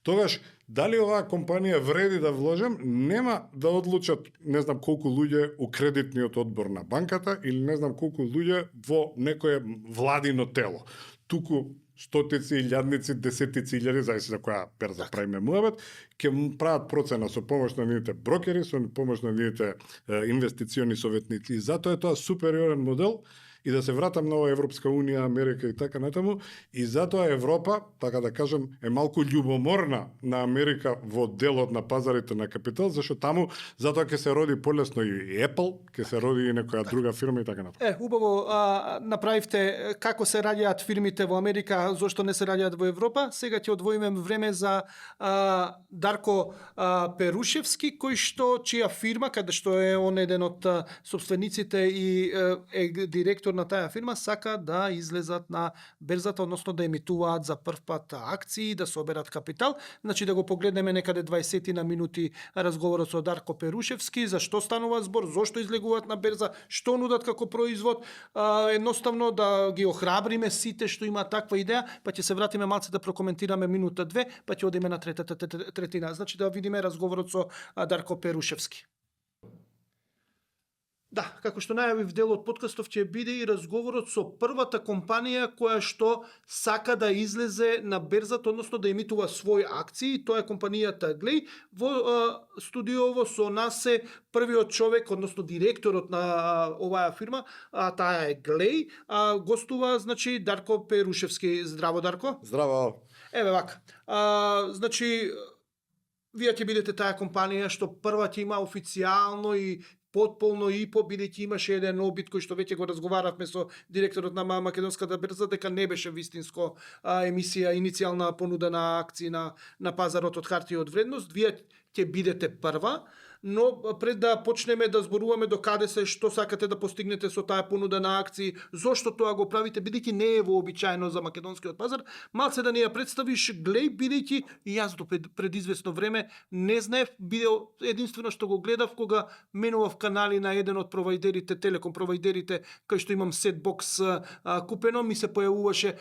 тогаш дали оваа компанија вреди да вложам, нема да одлучат не знам колку луѓе у кредитниот одбор на банката или не знам колку луѓе во некое владино тело. Туку стотици, илјадници, десетици илјади, зависи за која берза правиме муабет, ќе прават процена со помош на нивните брокери, со помош на нивните инвестициони советници. И затоа е тоа супериорен модел и да се вратам на ова Европска Унија, Америка и така натаму, и затоа Европа, така да кажем, е малку љубоморна на Америка во делот на пазарите на капитал, зашто таму затоа ќе се роди полесно и Apple, ќе се роди и некоја друга фирма и така натаму. Убаво направивте како се раѓаат фирмите во Америка, зошто не се раѓаат во Европа. Сега ќе одвоиме време за Дарко Перушевски, кој што чија фирма, каде што е он еден од сопствениците и е директор директор на таа фирма сака да излезат на берзата, односно да емитуваат за прв пат акции, да соберат капитал. Значи да го погледнеме некаде 20 на минути разговорот со Дарко Перушевски, за што станува збор, зошто излегуваат на берза, што нудат како производ, едноставно да ги охрабриме сите што има таква идеја, па ќе се вратиме малце да прокоментираме минута две, па ќе одиме на третата третина. Значи да видиме разговорот со Дарко Перушевски. Да, како што најавив, дел од подкастов ќе биде и разговорот со првата компанија која што сака да излезе на берзата, односно да емитува своји акции, тоа е компанијата Глеј. Во студиово со нас е првиот човек, односно директорот на оваа фирма, таа е Глеј, гостува значи Дарко Перушевски. Здраво, Дарко. Здраво. Еве вака. Значи вие ќе бидете таа компанија што прва ќе има официјално и потполно ИПО, бидејќи имаше еден обид кој што веќе го разговаравме со директорот на Македонската берза, дека не беше вистинско емисија, иницијална понуда на акции на пазарот од хартија од вредност. Вие ќе бидете прва, но пред да почнеме да зборуваме до каде се, што сакате да постигнете со таа понуда на акции, зошто тоа го правите, бидејќи не е вообичаено за македонскиот пазар, малце да ни ја представиш Глеј, бидејќи и јас до пред известно време не знаев, бидео единствено што го гледав кога менував канали на еден од провајдерите, телеком провајдерите, кај што имам сетбокс купено, ми се појавуваше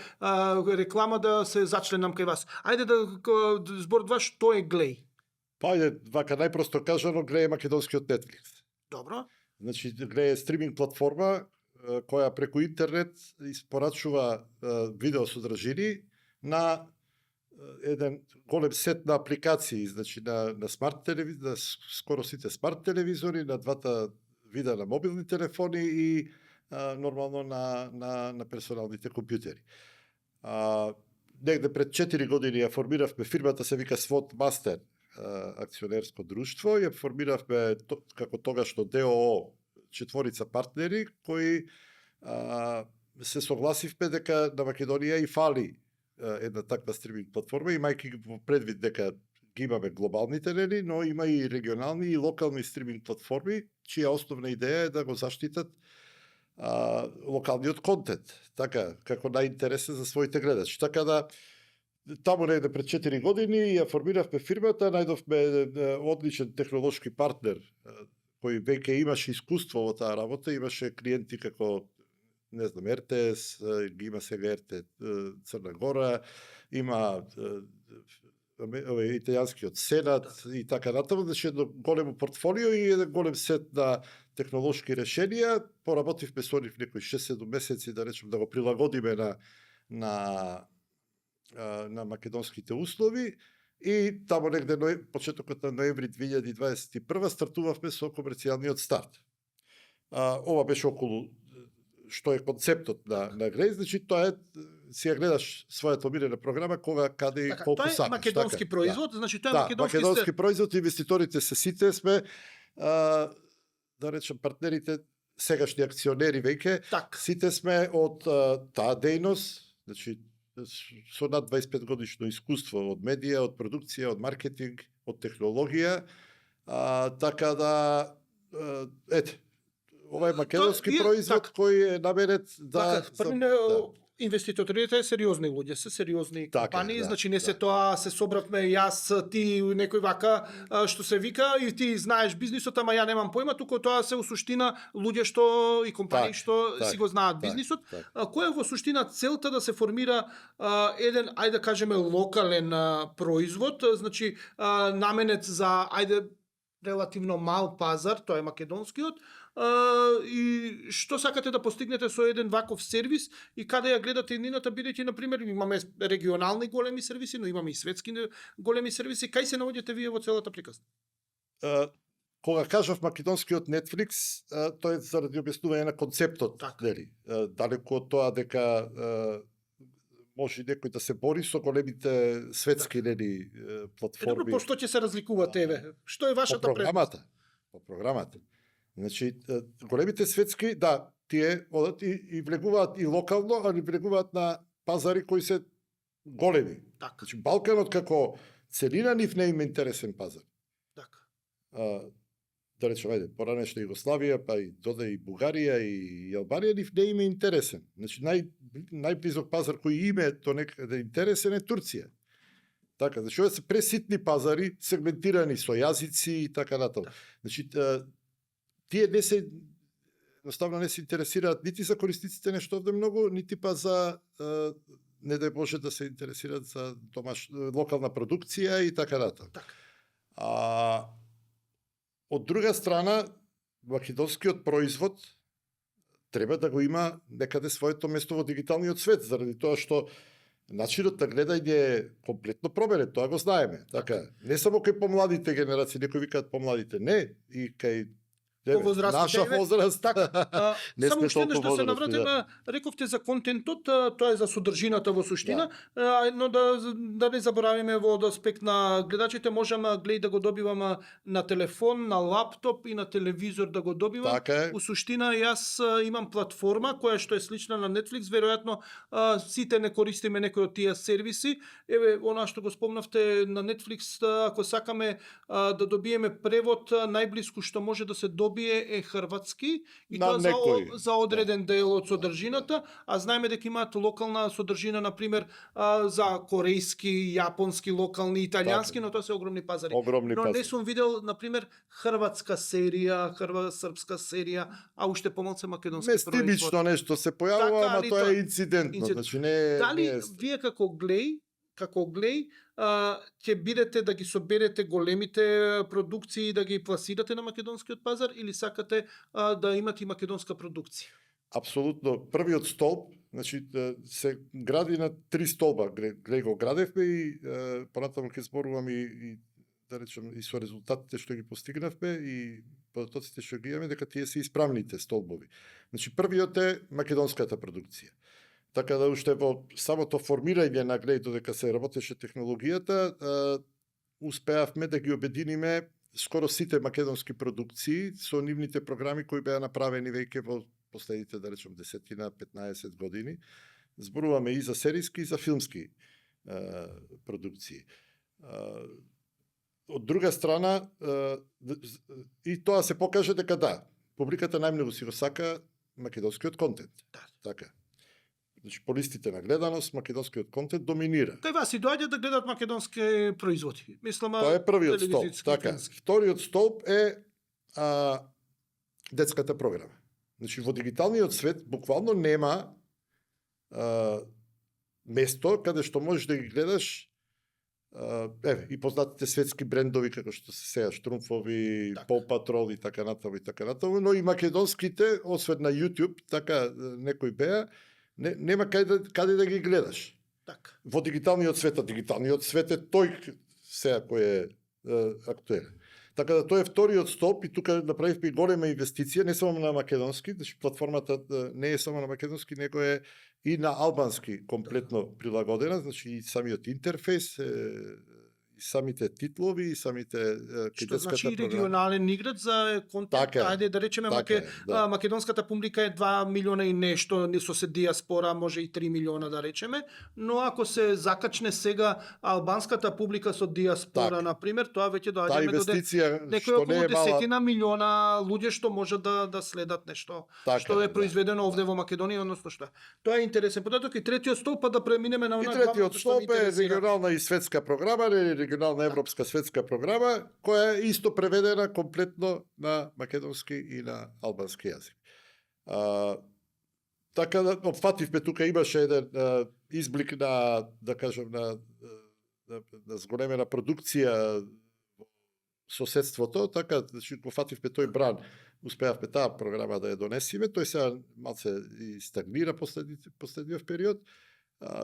реклама да се зачленам кај вас. Ајде да збор два, што е Глеј? Па ајде, вака најпросто кажано, Глеј е македонскиот Netflix. Добро. Значи, Глеј е стриминг платформа која преку интернет испорачува видео содржини на еден голем сет на апликации, значи на смарт телевизори, на скоро сите смарт телевизори, на двата вида на мобилни телефони и нормално на персоналните компјутери. Негде пред 4 години ја формиравме, фирмата се вика Свот Мастер акционерско друштво, ја формиравме како тогашно ДОО, четворица партнери кои се согласивме дека на Македонија и фали една таква стриминг платформа, имајќи го предвид дека ги имаме глобалните, нели, но има и регионални и локални стриминг платформи, чија основна идеја е да го заштитат локалниот контент, така, како најинтересен за своите гледачи. Така да, таму негде пред 4 години ја формиравме фирмата, најдовме одличен технолошки партнер, кој веќе имаше искуство во таа работа, имаше клиенти како, не знам, РТС, ги има сега РТ Црна Гора, има италијанскиот Сенат и така натаму, значи едно големо портфолио и еден голем сет на технолошки решенија. Поработивме со нив некои 6-7 месеци, да речем, да го прилагодиме на македонските услови и таму негде почетокот на ноември 2021 стартувавме со комерцијалниот старт. Ова беше околу што е концептот на Глеј, значи тоа е си ја гледаш својата омилена програма кога, каде и колку сакаш. Тоа е македонски производ, значи тоа е македонски производ, инвеститорите се сите сме да речем партнерите, сегашни акционери веќе, сите сме од таа дејност, значи со над 25 годишно искуство од медија, од продукција, од маркетинг, од технологија, така да ете, ова е македонски производ кој е наменет да инвеститорите сериозни луѓе, се сериозни компании, значи не се тоа се собравме јас, ти, некој вака, што се вика и ти знаеш бизнисот, ама ја немам појма, туку тоа се во суштина луѓе што и компании што си го знаат бизнисот. Која е во суштина целта да се формира еден, ајде да кажеме, локален производ, значи наменет за, ајде, релативно мал пазар, тоа е македонскиот, и што сакате да постигнете со еден ваков сервис и каде ја гледате еднината, бидејќи на пример имаме регионални големи сервиси, но имаме и светски големи сервиси, кај се наоѓате вие во целата приказна? Кога кажав македонскиот Netflix, тоа е заради објаснување на концептот, нели? Далеку од тоа дека може некој да се бори со големите светски нели платформи. Добро, по што ќе се разликувате, еве? Што е вашата предност? По програмата. Значи, големите светски, да, тие одат и влегуваат и локално, али влегуваат на пазари кои се големи. Значи, Балканот како целина нив не има интересен пазар. да речеме, ајде, поранешна Југославија, па и дода и Бугарија и Албанија, нив не им е интересен. Значи, најблизок пазар кој им е до некаде интересен е Турција. Така, значи, ова се преситни пазари, сегментирани со јазици и така натаму. Значи, тие не се, едноставно не се интересираат нити за корисниците нешто овде многу, нити па за, не дај Боже, да се интересираат за локална продукција и така натаму. Така. Од друга страна, македонскиот производ треба да го има некаде своето место во дигиталниот свет, заради тоа што начинот на гледање е комплетно променет, тоа го знаеме. Така, не само кај помладите генерации, некои викаат помладите, не, и кај наша возраст. Така. Не Само сме уште еднаш толку да се возрастни, навратиме, рековте за контентот, тоа е за содржината во суштина, но да не заборавиме во аспект на гледачите, можам гледај да го добивам на телефон, на лаптоп и на телевизор да го добивам. Така е. У суштина јас имам платформа која што е слична на Netflix, веројатно сите не користиме некој од тие сервиси. Еве, она што го спомнавте на Netflix, ако сакаме да добиеме превод, најблиску што може да се добие е хрватски и На тоа некој. за одреден дел од содржината, а знаеме дека имаат локална содржина, например, за корејски, јапонски, локални, италијански, но тоа се огромни пазари. Огромни Но пазари. не сум видел, например, хрватска серија, српска серија, а уште помалку македонски производ. Местимично нешто се појавува, Така, ама али тоа тоа- е инцидентно, значи не Дали не е... вие како глеј, ќе бидете да ги соберете големите продукции да ги пласирате на македонскиот пазар или сакате да имате и македонска продукција? Апсолутно. Првиот столб, значи, се гради на 3 столба. Глеј го градевме и понатаму ќе зборувам и да речем и со резултатите што ги постигнавме и потоците што ги имаме, дека тие се исправните столбови. Значи, првиот е македонската продукција. Така да уште во самото формирање на глеј додека се работеше технологијата, успеавме да ги обединиме скоро сите македонски продукции со нивните програми кои беа направени веќе во последните, да речем, 10-15 години. Зборуваме и за серијски и за филмски продукции. Од друга страна, и тоа се покаже дека да, публиката најмногу си го сака македонскиот контент. Така. Значи, по листите на гледаност, македонскиот контент доминира. Кај вас и доаѓа да гледат македонски производи. Мислам, Тоа е првиот столб. телевизиски, Така. филмски. Вториот столб е детската програма. Значи, во дигиталниот свет буквално нема место каде што можеш да ги гледаш и познатите светски брендови како што се сега Штрумфови, Така. Пол Патрол и така натаму, но и македонските, освен на YouTube, така некои беа, нема каде да ги гледаш. Така. Во дигиталниот свет, а дигиталниот свет е тој сега кој е актуелен. Така да тој е вториот столб и тука направивме и голема инвестиција, не само на македонски, значи платформата не е само на македонски, него е и на албански комплетно прилагодена, значи и самиот интерфейс, и самите титлови, и самите Што значи програма. регионален играч за контент, Така е. ајде да речеме Така е, да. македонската публика е 2 милиона и нешто, не со се диаспора, може и 3 милиона да речеме, но ако се закачне сега албанската публика со диаспора, Така. например, тоа веќе Таа доаѓаме до инвестиција некои што не околу е мала, десетина милиона луѓе што може да следат нешто Така што е, е да. произведено овде во Македонија, односно што. Тоа е интересен податок и третиот столб, па да преминеме на И она третиот главното што ме столб е интересира. регионална и светска програма, или регионална европска светска програма, која е исто преведена комплетно на македонски и на албански јазик. Така да опфативме, тука имаше еден изблик на, да кажем, на зголемена продукција во соседството, така, значи, опфативме тој бран, успеавме таа програма да ја донесиме, тој сега малце и стагнира последниот период,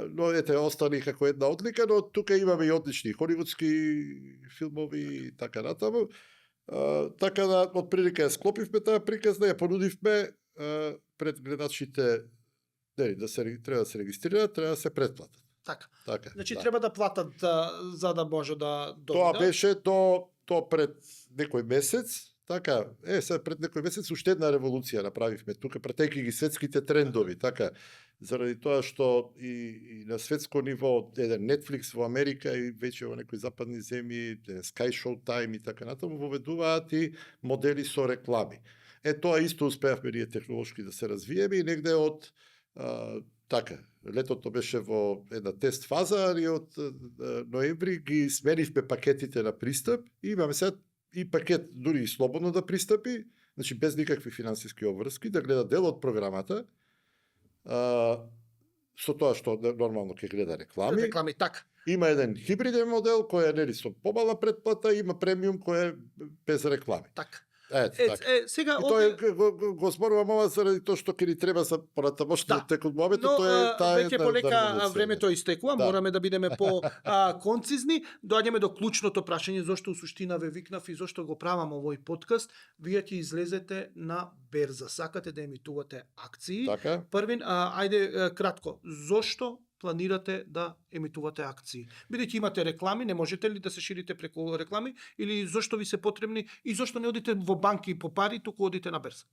но ете, остани како една одлика, но тука имаме и одлични холивудски филмови и така натаму. Така да, од прилика ја склопивме таа приказна, ја понудивме пред гледачите, треба да се регистрираат, треба да се претплатат. Така. Така. Значи да. треба да платат за да може да Тоа дојдат. беше до пред некој месец, така, сега пред некој месец уште една револуција направивме тука, пратејќи ги светските трендови, така. заради тоа што и на светско ниво еден Netflix во Америка и веќе во некои западни земји, Sky Showtime и така натаму воведуваат и модели со реклами. Тоа исто успеавме ние технолошки да се развиеме и негде од така, летото беше во една тест фаза и од ноември ги сменивме пакетите на пристап и имаме сега и пакет дури и слободно да пристапи, значи без никакви финансиски обврски, да гледа дел од програмата, со тоа што нормално ќе гледа реклами. Реклами, така. Има еден хибриден модел кој е нели со помала претплата, има премиум кој е без реклами. Така. И Сега тоа го зборувам ова заради тоа што ќе ни треба за понатамошниот тек од моментот, тоа е таа веќе полека времето истекува, мораме да бидеме по концизни. Доаѓаме до клучното прашање зошто у суштина ве викнав и зошто го правам овој подкаст. Вие ќе излезете на берза, сакате да емитувате акции. Така. Првин, ајде кратко, зошто планирате да емитувате акции? Бидејќи имате реклами, не можете ли да се ширите преку реклами или зошто ви се потребни и зошто не одите во банки по пари, туку одите на берза?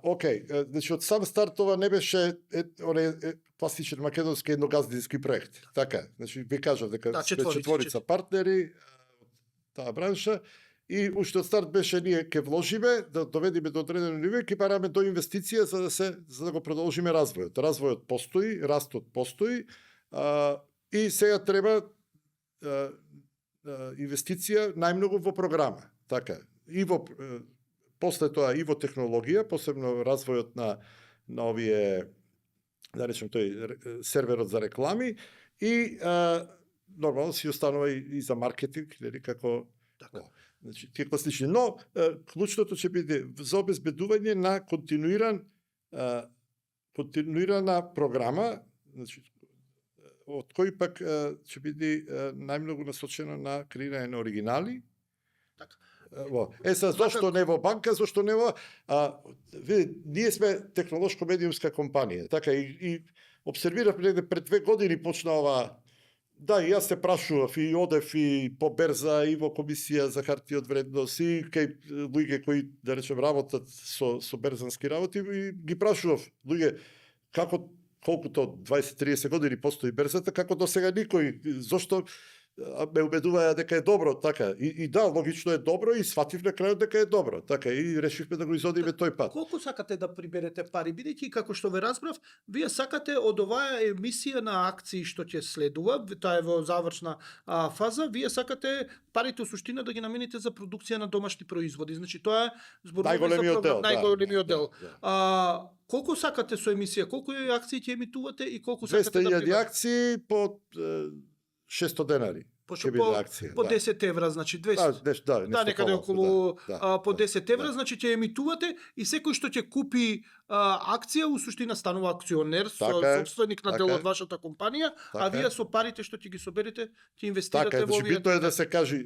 Окей, значи од сам старт ова не беше класичен македонски едногаздински проект. Така, значи ви кажав дека сме четворица партнери таа бранша и уште од старт беше ние ќе вложиме, да доведеме до одредено ниво и ќе бараме до инвестиција за да го продолжиме развојот. Развојот постои, растот постои, и сега треба инвестиција најмногу во програма. Така, и во после тоа и во технологија, посебно развојот на овие, да речем тој серверот за реклами и нормално си останува и за маркетинг, нели како така. Значи, тие класични, но клучното ќе биде за обезбедување на континуирана програма, значи од кој пак ќе биде најмногу насочено на креирање на оригинали. Така. Сега, зошто не во банка, зошто не во... ние сме технолошко-медиумска компанија, така и обсервирав пред 2 години почна ова. Да, и јас се прашував и одев и по берза и во комисија за хартија од вредност и кај луѓе кои, да речем, работат со берзански работи и ги прашував луѓе колкуто 20-30 години постои берзата, како до сега никој, зошто ме убедуваја дека е добро, така. И да, логично е добро и сватив на крајот дека е добро, така. И решивме да го изодиме тој пат. Колку сакате да приберете пари, бидејќи како што ве разбрав, вие сакате од оваа емисија на акции што ќе следува, тоа е во завршна фаза, вие сакате парите у суштина да ги намените за продукција на домашни производи. Значи тоа е најголемиот дел. Колку сакате со емисија, колку акции ќе емитувате и колку сакате да 200.000 акции по 600 денари. По 10 евра, значи 200. Да, некаде околу по 10 евра, значи ќе емитувате и секој што ќе купи акција у суштина станува акционер, собственик на дел од вашата компанија, а вие со парите што ќе ги соберете ќе инвестирате во овие. Битно е да се каже,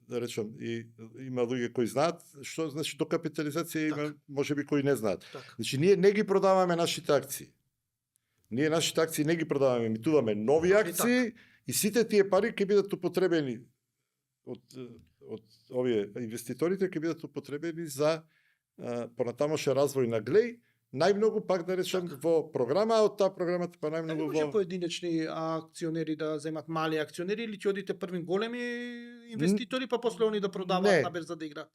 да речем, и има луѓе кои знаат што значи докапитализација, има можеби кои не знаат. Значи ние не ги продаваме нашите акции. Ние нашите акции не ги продаваме, емитуваме нови акции и сите тие пари ќе бидат употребени од овие инвеститорите ќе бидат употребени за понатамошен развој на Глеј, најмногу пак да речем во програма, а од таа програмата па најмногу во... Може поединечни акционери да земат мали акционери или ќе одите први големи инвеститори па после они да продаваат на берза да играат?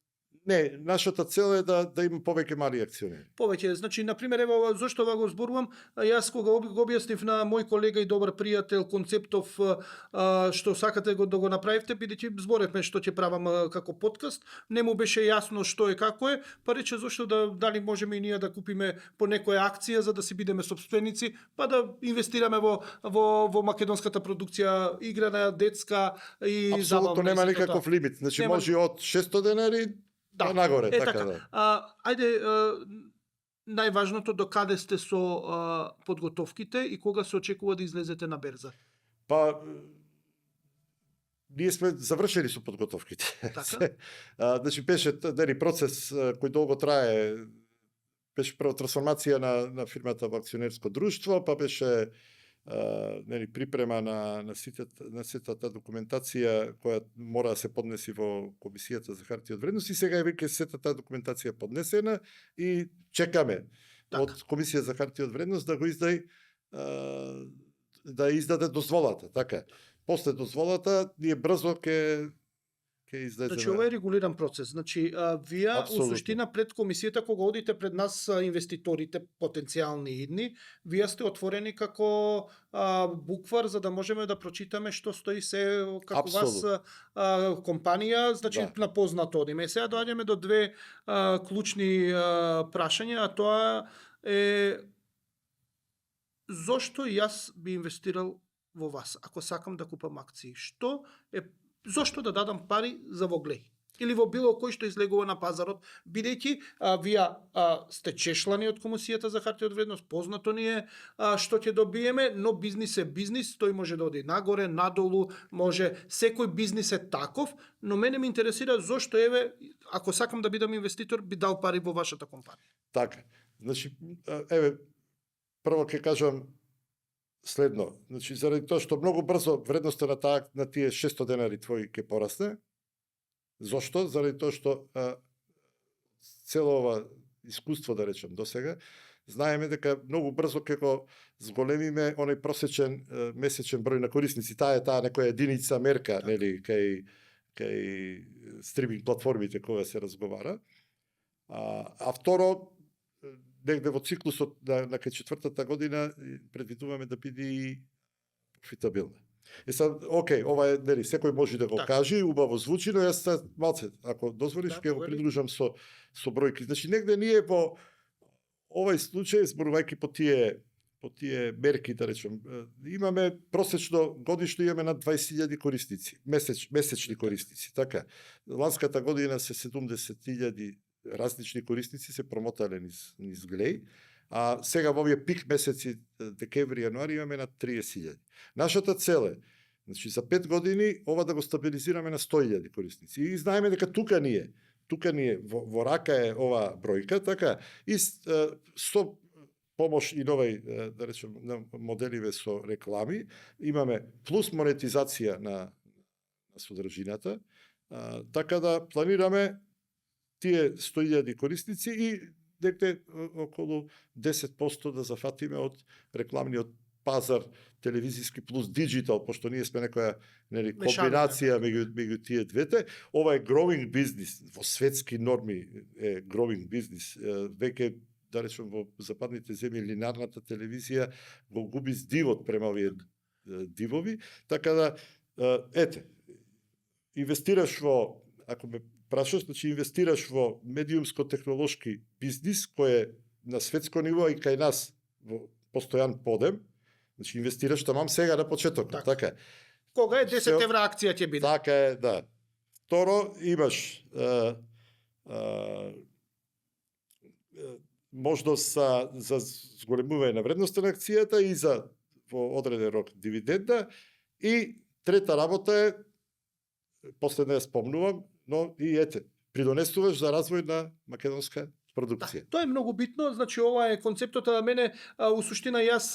Не, нашата цел е да има повеќе мали акционери. Повеќе, значи на пример ево зошто ова го зборувам, јас кога го објаснив на мој колега и добар пријател концептов што сакате да го направите, бидејќи зборевме што ќе правам како подкаст, не му беше јасно што е како е, па рече зошто дали можеме и ние да купиме по некоја акција за да си бидеме собственици, па да инвестираме во македонската продукција играна, детска и забавна. Апсолутно нема никаков лимит, значи може од 600 денари нагоре, така да. Ајде, најважното, до каде сте со подготовките и кога се очекува да излезете на берза? Па, ние сме завршени со подготовките. Така? Значи, беше процес кој долго трае, беше прва трансформација на фирмата во акционерско друштво, па беше припрема на сета таа документација која мора да се поднеси во комисијата за хартија од вредност и сега е веќе сета таа документација поднесена и чекаме Така. од Комисија за хартија од вредност да го издаде дозволата, така. После дозволата ние брзо ќе излеземе. Значи ова е регулиран процес. Значи вие у Апсолутно. суштина пред комисијата кога одите пред нас инвеститорите потенцијални идни, вие сте отворени како буквар за да можеме да прочитаме што стои се како Апсолутно. вас компанија, значи Да. на познато одиме. Сега доаѓаме до две клучни прашања, а тоа е зошто јас би инвестирал во вас ако сакам да купам акции? Зошто да дадам пари за во Глеј? Или во било кој што излегува на пазарот, бидејќи вие сте чешлани од Комисијата за хартија од вредност, познато ни е што ќе добиеме, но бизнис е бизнис, тој може да оди нагоре, надолу, секој бизнис е таков, но мене ме интересира зошто ако сакам да бидам инвеститор, би дал пари во вашата компанија. Така. Значи, прво ќе кажам следно. Значи, заради тоа што многу брзо вредноста на тие 600 денари твои ќе порасне. Зошто? Заради тоа што цело ова искуство, да речем, досега, знаеме дека многу брзо ќе го зголемиме оној просечен месечен број на корисници. Таа е некоја единица мерка, нели, кај стриминг платформите кога се разговара. А второ, негде во циклусот на кај четвртата година предвидуваме да биде и профитабилна. Океј, ова е, нели, секој може да го кажи, убаво звучи, но јас малце, ако дозволиш, ќе го придружам со бројки. Значи, негде ние во овој случај, зборувајќи по тие мерки, да речем, имаме просечно годишно имаме над 20.000 корисници, месечни корисници, така. Ланската година се 70.000 различни корисници се промотале низ Глеј, а сега во овие пик месеци, декември, јануари, имаме над 30.000. Нашата цел е, значи, за 5 години, ова да го стабилизираме на 100.000 корисници. И знаеме дека тука ние, во рака е ова бројка, така, и со помош и новај, да речем, на моделиве со реклами, имаме плюс монетизација на содржината, така да планираме тие 100.000 корисници и некде околу 10% да зафатиме од рекламниот пазар телевизиски плюс диджитал, пошто ние сме некоја комбинација меѓу тие двете. Ова е growing бизнис, во светски норми е growing бизнис. Веќе, да речем, во западните земји линарната телевизија го губи здивот према овие дивови, така да, инвестираш во, ако ме прашаш, значи инвестираш во медиумско-технолошки бизнис кој е на светско ниво и кај нас во постојан подем, значи инвестираш тамам сега на почетокот, така. Кога е 10 евра акција ќе биде? Така е, да. Второ, имаш можност за зголемување на вредноста на акцијата и за во одреден рок дивиденда. И трета работа е, последно ја спомнувам, но и придонесуваш за развој на македонска продукција. Тоа е многу битно, значи ова е концептот на мене, у суштина јас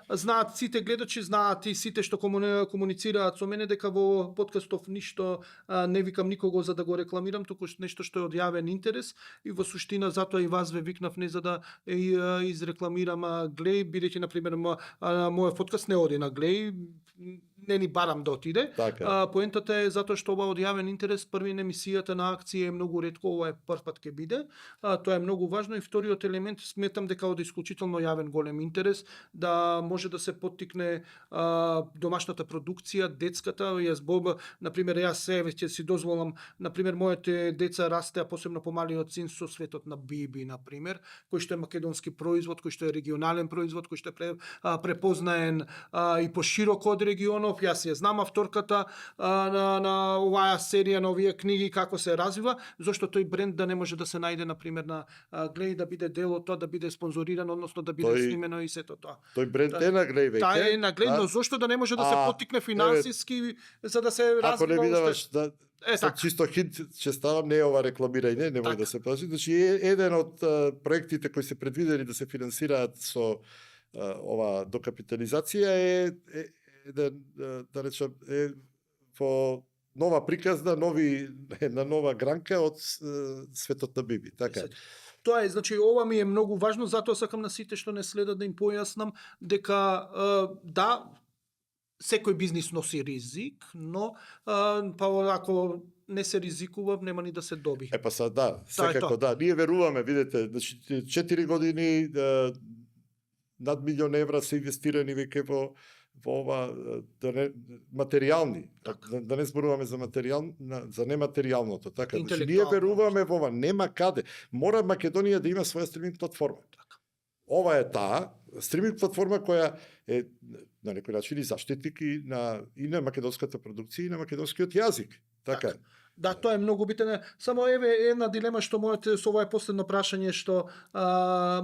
знаат сите гледачи, знаат и сите што комуницираат со мене дека во подкастов ништо не викам никого за да го рекламирам, туку нешто што е од јавен интерес и во суштина затоа и вас ве викнав не за да изрекламирам Глеј, бидејќи на пример мојот подкаст не оди на Глеј, не ни барам да отиде. Така. Поентата е затоа што ова од јавен интерес, први на емисијата на акција е многу ретко, ова е прв пат ќе биде. Тоа е многу важно и вториот елемент сметам дека од исклучително јавен голем интерес да може да се поттикне домашната продукција, детската. На пример, јас ќе си дозволам, на пример, моите деца растеа, посебно помалиот син, со светот на Биби, на пример, кој што е македонски производ, кој што е регионален производ, кој што е препознаен и пошироко од регионов. Јас ја знам авторката на оваа серија, на овие книги, како се развива, зашто тој бренд да не може да се најде, на пример, на Глеј, да биде дел од тоа, да биде спонзориран, односно да биде снимено и сето тоа. Тој бренд е на Глеј веќе. Таа е на Глеј, но зошто да не може да се поттикне финансиски за да се развива? Ако не видаваш така. Чисто хинт ќе ставам, не е ова рекламирање, немој да се плаши. Значи еден од проектите кои се предвидени да се финансираат со ова докапитализација е да речам во нова приказна, на нова гранка од светот на Биби, така. Тоа е, значи ова ми е многу важно, затоа сакам на сите што не следат да им појаснам дека да, секој бизнис носи ризик, но па ако не се ризикува, нема ни да се доби. Па сад, да, Тоа е секако тоа. да. Ние веруваме, видите, значи 4 години над милион евра се инвестирани веќе во ова материјални, да не зборуваме за за нематеријалното, така. Значи ние веруваме во ова, нема каде. Мора Македонија да има своја стриминг платформа. Ова е таа стриминг платформа која е на некој начин и заштитник и на македонската продукција и на македонскиот јазик. Така. Да, тоа е многу битен. Само еве една дилема што мојот со ова е последно прашање што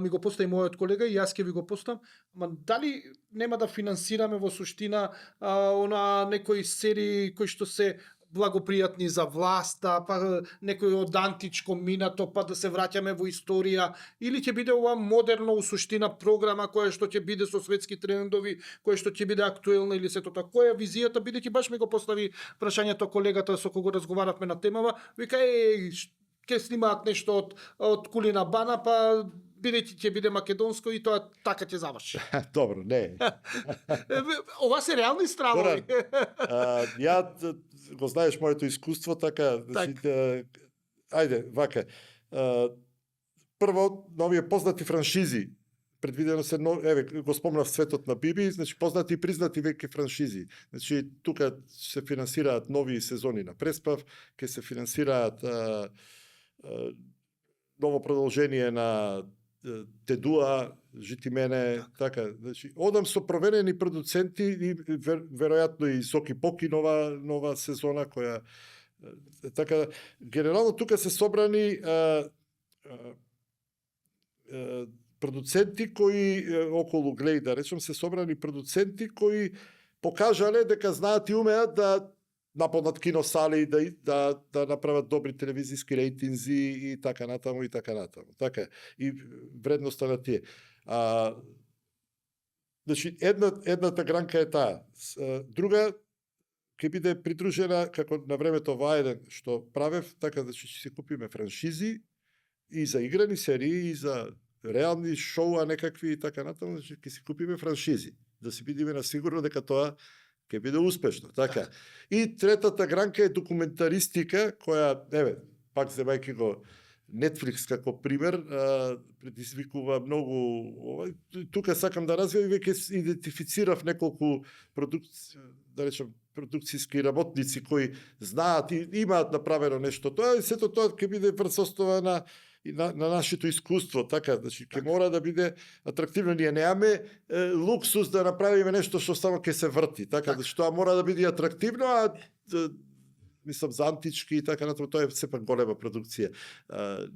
ми го постави мојот колега и јас ќе ви го поставам. Ама дали нема да финансираме во суштина она некои серии кои што се благопријатни за власта, па некој од античко минато, па да се враќаме во историја, или ќе биде ова модерно у суштина програма која што ќе биде со светски трендови, која што ќе биде актуелна или сето тоа. Која визијата, бидејќи баш ми го постави прашањето колегата со кого разговаравме на темава, вика ќе снимаат нешто од Кулина Бана, па бидејќи ќе биде македонско и тоа така ќе заврши. Добро, не. Ова се реални стравови. Ја го знаеш моето искуство, така, значи, ајде, вака. Прво, новие познати франшизи, предвидено се, еве, го спомнав Светот на Биби, значи познати и признати веќе франшизи. Значи, тука се финансираат нови сезони на Преспав, ќе се финансираат ново продолжение на Тедуа, Жити мене, така, значи, одам со проверени продуценти и веројатно и Соки Поки нова сезона која така генерално тука се собрани продуценти кои околу Глеј, да речем, се собрани продуценти кои покажале дека знаат и умеат да нападнат киносали, да направат добри телевизиски рейтинзи и така натаму и така натаму. Така и вредноста на тие. Значи едната гранка е таа. Друга ќе биде придружена како на времето Вајден што правев, така да ќе си купиме франшизи и за играни серии и за реални шоуа некакви и така натаму, значи ќе си купиме франшизи, да си бидеме на сигурно дека тоа ќе биде успешно, така. И третата гранка е документаристика, која, еве, пак земајќи го Netflix како пример, предизвикува многу, тука сакам да развијам и веќе идентифицирав неколку да речем, продукцијски работници кои знаат и имаат направено нешто тоа, и сето тоа ќе биде врз основа на нашето искуство, така, значи ќе мора да биде атрактивно. Ние немаме луксус да направиме нешто што само ќе се врти, така, значи тоа мора да биде атрактивно, а мислам за антички и така натаму, тоа е сепак голема продукција.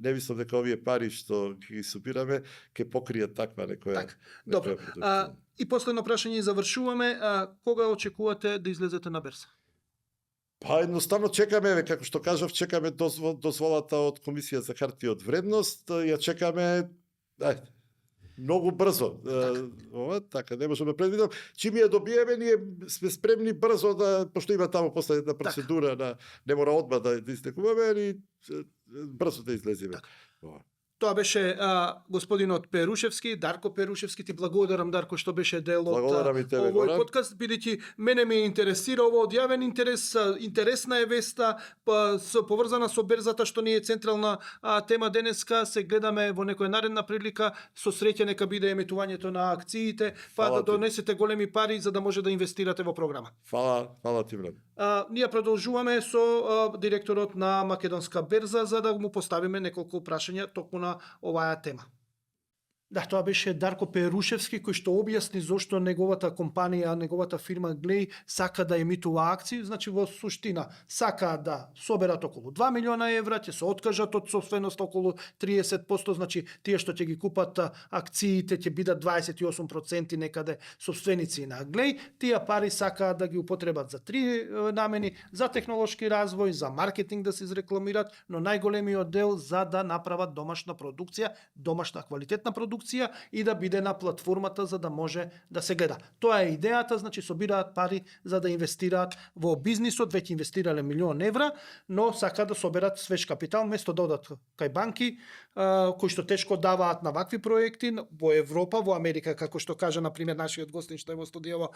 Не мислам дека овие пари што ќе ги собираме ќе покријат таква некоја. Добро. И последно прашање и завршуваме. Кога очекувате да излезете на берза? Па едноставно чекаме, како што кажав, чекаме дозволата од Комисија за хартија од вредност, ја чекаме многу брзо. Ова, така, не можеме да предвидам. Чим ја добиеме, ние сме спремни брзо да, пошто има таму после една процедура, не мора одма да истекуваме, и брзо да излеземе. Тоа беше господинот Перушевски, Дарко Перушевски. Ти благодарам, Дарко, што беше дел од овој подкаст, бидејќи мене ме интересира ово од јавен интерес, интересна е веста, поврзана со берзата, што ни е централна тема денеска. Се гледаме во некоја наредна прилика, со среќа нека биде емитувањето на акциите, па да донесете големи пари за да може да инвестирате во програма. Фала ти, брат. Ние продолжуваме со директорот на Македонска берза за да му поставиме неколку прашања токму на оваа тема. Да, тоа беше Дарко Перушевски, кој што објасни зошто неговата компанија, неговата фирма Глеј сака да емитува акции. Значи во суштина сака да соберат околу 2 милиона евра, ќе се откажат од собственост околу 30%, значи тие што ќе ги купат акциите ќе бидат 28% некаде собственици на Глеј. Тие пари сакаат да ги употребат за 3 намени: за технолошки развој, за маркетинг да се изрекламират, но најголемиот дел за да направат домашна продукција, домашна квалитетна продукција продукција и да биде на платформата за да може да се гледа. Тоа е идејата, значи собираат пари за да инвестираат во бизнисот, веќе инвестирале €1.000.000, но сака да соберат свеж капитал, место да одат кај банки, кои што тешко даваат на вакви проекти во Европа, во Америка, како што кажа на пример нашиот гостин што е во студијава,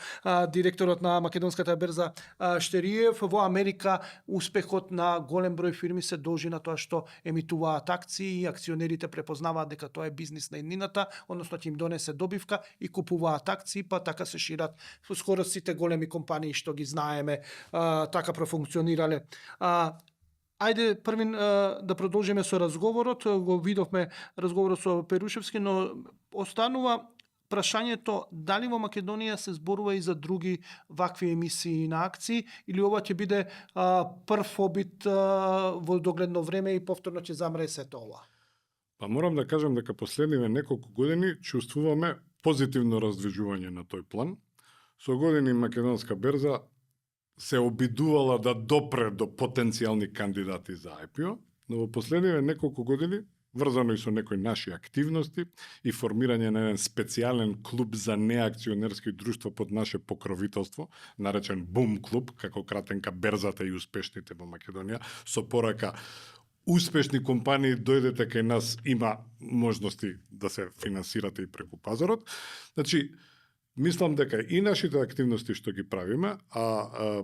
директорот на Македонската берза Штериев, во Америка успехот на голем број фирми се должи на тоа што емитуваат акции и акционерите препознаваат дека тоа е бизнис на иднината, односно ќе им донесе добивка и купуваат акции, па така се шират скоро сите големи компании што ги знаеме, така профункционирале. Ајде првин да продолжиме со разговорот, го видовме разговорот со Перушевски, но останува прашањето дали во Македонија се зборува и за други вакви емисии на акции или ова ќе биде прв обид во догледно време и повторно ќе замре сето ова? Па морам да кажам дека последниве неколку години чувствуваме позитивно раздвижување на тој план. Со години Македонска берза се обидувала да допре до потенцијални кандидати за IPO, но во последниве неколку години, врзано и со некои наши активности и формирање на еден специјален клуб за неакционерски друштва под наше покровителство, наречен Бум клуб, како кратенка берзата и успешните во Македонија, со порака успешни компании дојдете кај нас, има можности да се финансирате и преку пазарот. Значи, мислам дека и нашите активности што ги правиме,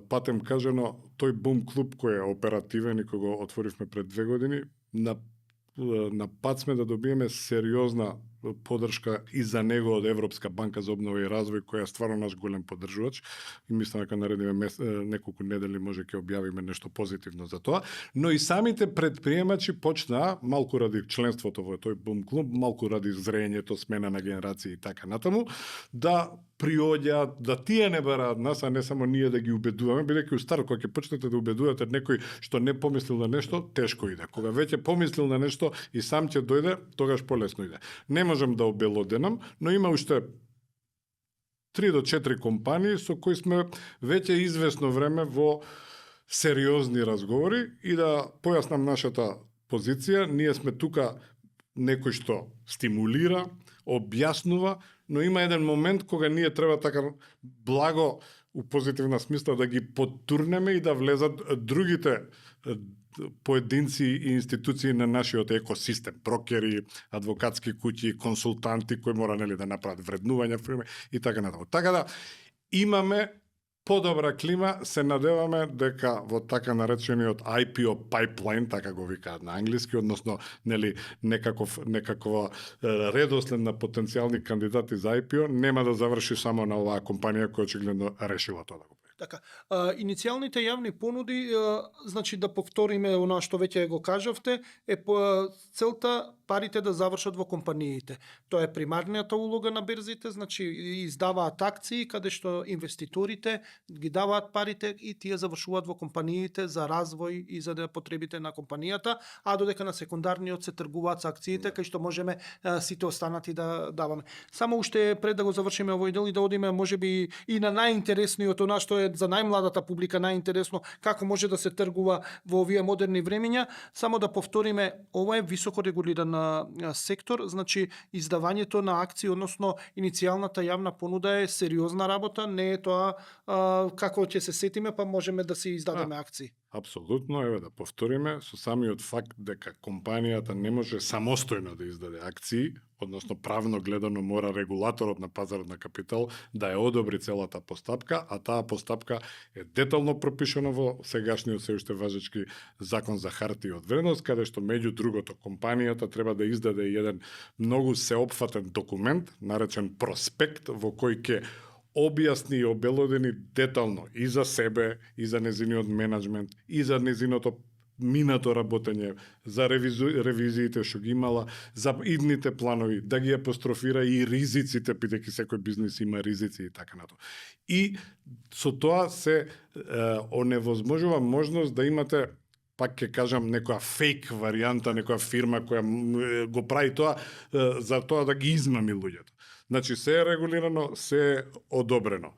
патем кажано, тој Бум клуб кој е оперативен и кој го отворивме пред 2 години, на пат сме да добиеме сериозна поддршка и за него од Европска банка за обнова и развој, која е стварно наш голем поддржувач. И мислам дека наредниве неколку недели може ќе објавиме нешто позитивно за тоа. Но и самите предприемачи почнаа, малку ради членството во тој Бум клуб, малку ради зрењето, смена на генерации и така натаму, да приоѓаат, да тие не бараат нас, а не само ние да ги убедуваме, бидејќи у старт, кога ќе почнете да убедувате некој што не помислил на нешто, тешко иде. Кога веќе помислил на нешто и сам ќе дојде, тогаш полесно иде. Не можам да обелоденам, но има уште 3 до 4 компании со кои сме веќе известно време во сериозни разговори и да појаснам нашата позиција, ние сме тука некој што стимулира, објаснува, но има еден момент кога ние треба така благо у позитивна смисла да ги подтурнеме и да влезат другите поединци и институции на нашиот екосистем, брокери, адвокатски куќи, консултанти кои мора да направат вреднување фирме и така натаму. Така да имаме подобра клима, се надеваме дека во така наречениот IPO pipeline, така го викаат на англиски, односно некакова редослед на потенцијални кандидати за IPO, нема да заврши само на оваа компанија која очигледно решила тоа да го прави. Така, иницијалните јавни понуди, значи да повториме она што веќе го кажавте, е целта парите да завршат во компаниите. Тоа е примарнијата улога на берзите, значи издаваат акции каде што инвеститорите ги даваат парите и тие завршуваат во компаниите за развој и за да потребите на компанијата, а додека на секундарниот се тргуваат со акциите, кај што можеме сите останати да даваме. Само уште пред да го завршиме овој дел и да одиме можеби и на најинтересниот, она што е за најмладата публика најинтересно, како може да се тргува во овие модерни времиња, само да повториме, ова е високо регулиран сектор, значи издавањето на акции, односно иницијалната јавна понуда е сериозна работа, не е тоа како ќе се сетиме па можеме да се издадеме акции. Апсолутно, еве да повториме, со самиот факт дека компанијата не може самостојно да издаде акции, односно правно гледано мора регулаторот на пазарот на капитал да ја одобри целата постапка, а таа постапка е детално пропишана во сегашниот се уште важечки закон за хартија од вредност, каде што меѓу другото компанијата треба да издаде еден многу сеопфатен документ, наречен проспект, во кој ќе објасни и обелодени детално и за себе, и за незиниот менеджмент, и за незиното минато работење, за ревизиите што ги имала, за идните планови, да ги апострофира и ризиците, бидејќи секој бизнис има ризици и така натаму. И со тоа се оневозможува можност да имате, пак ќе кажам, некоја фейк варијанта, некоја фирма која го прави тоа за тоа да ги измами луѓето. Значи, се е регулирано, се е одобрено.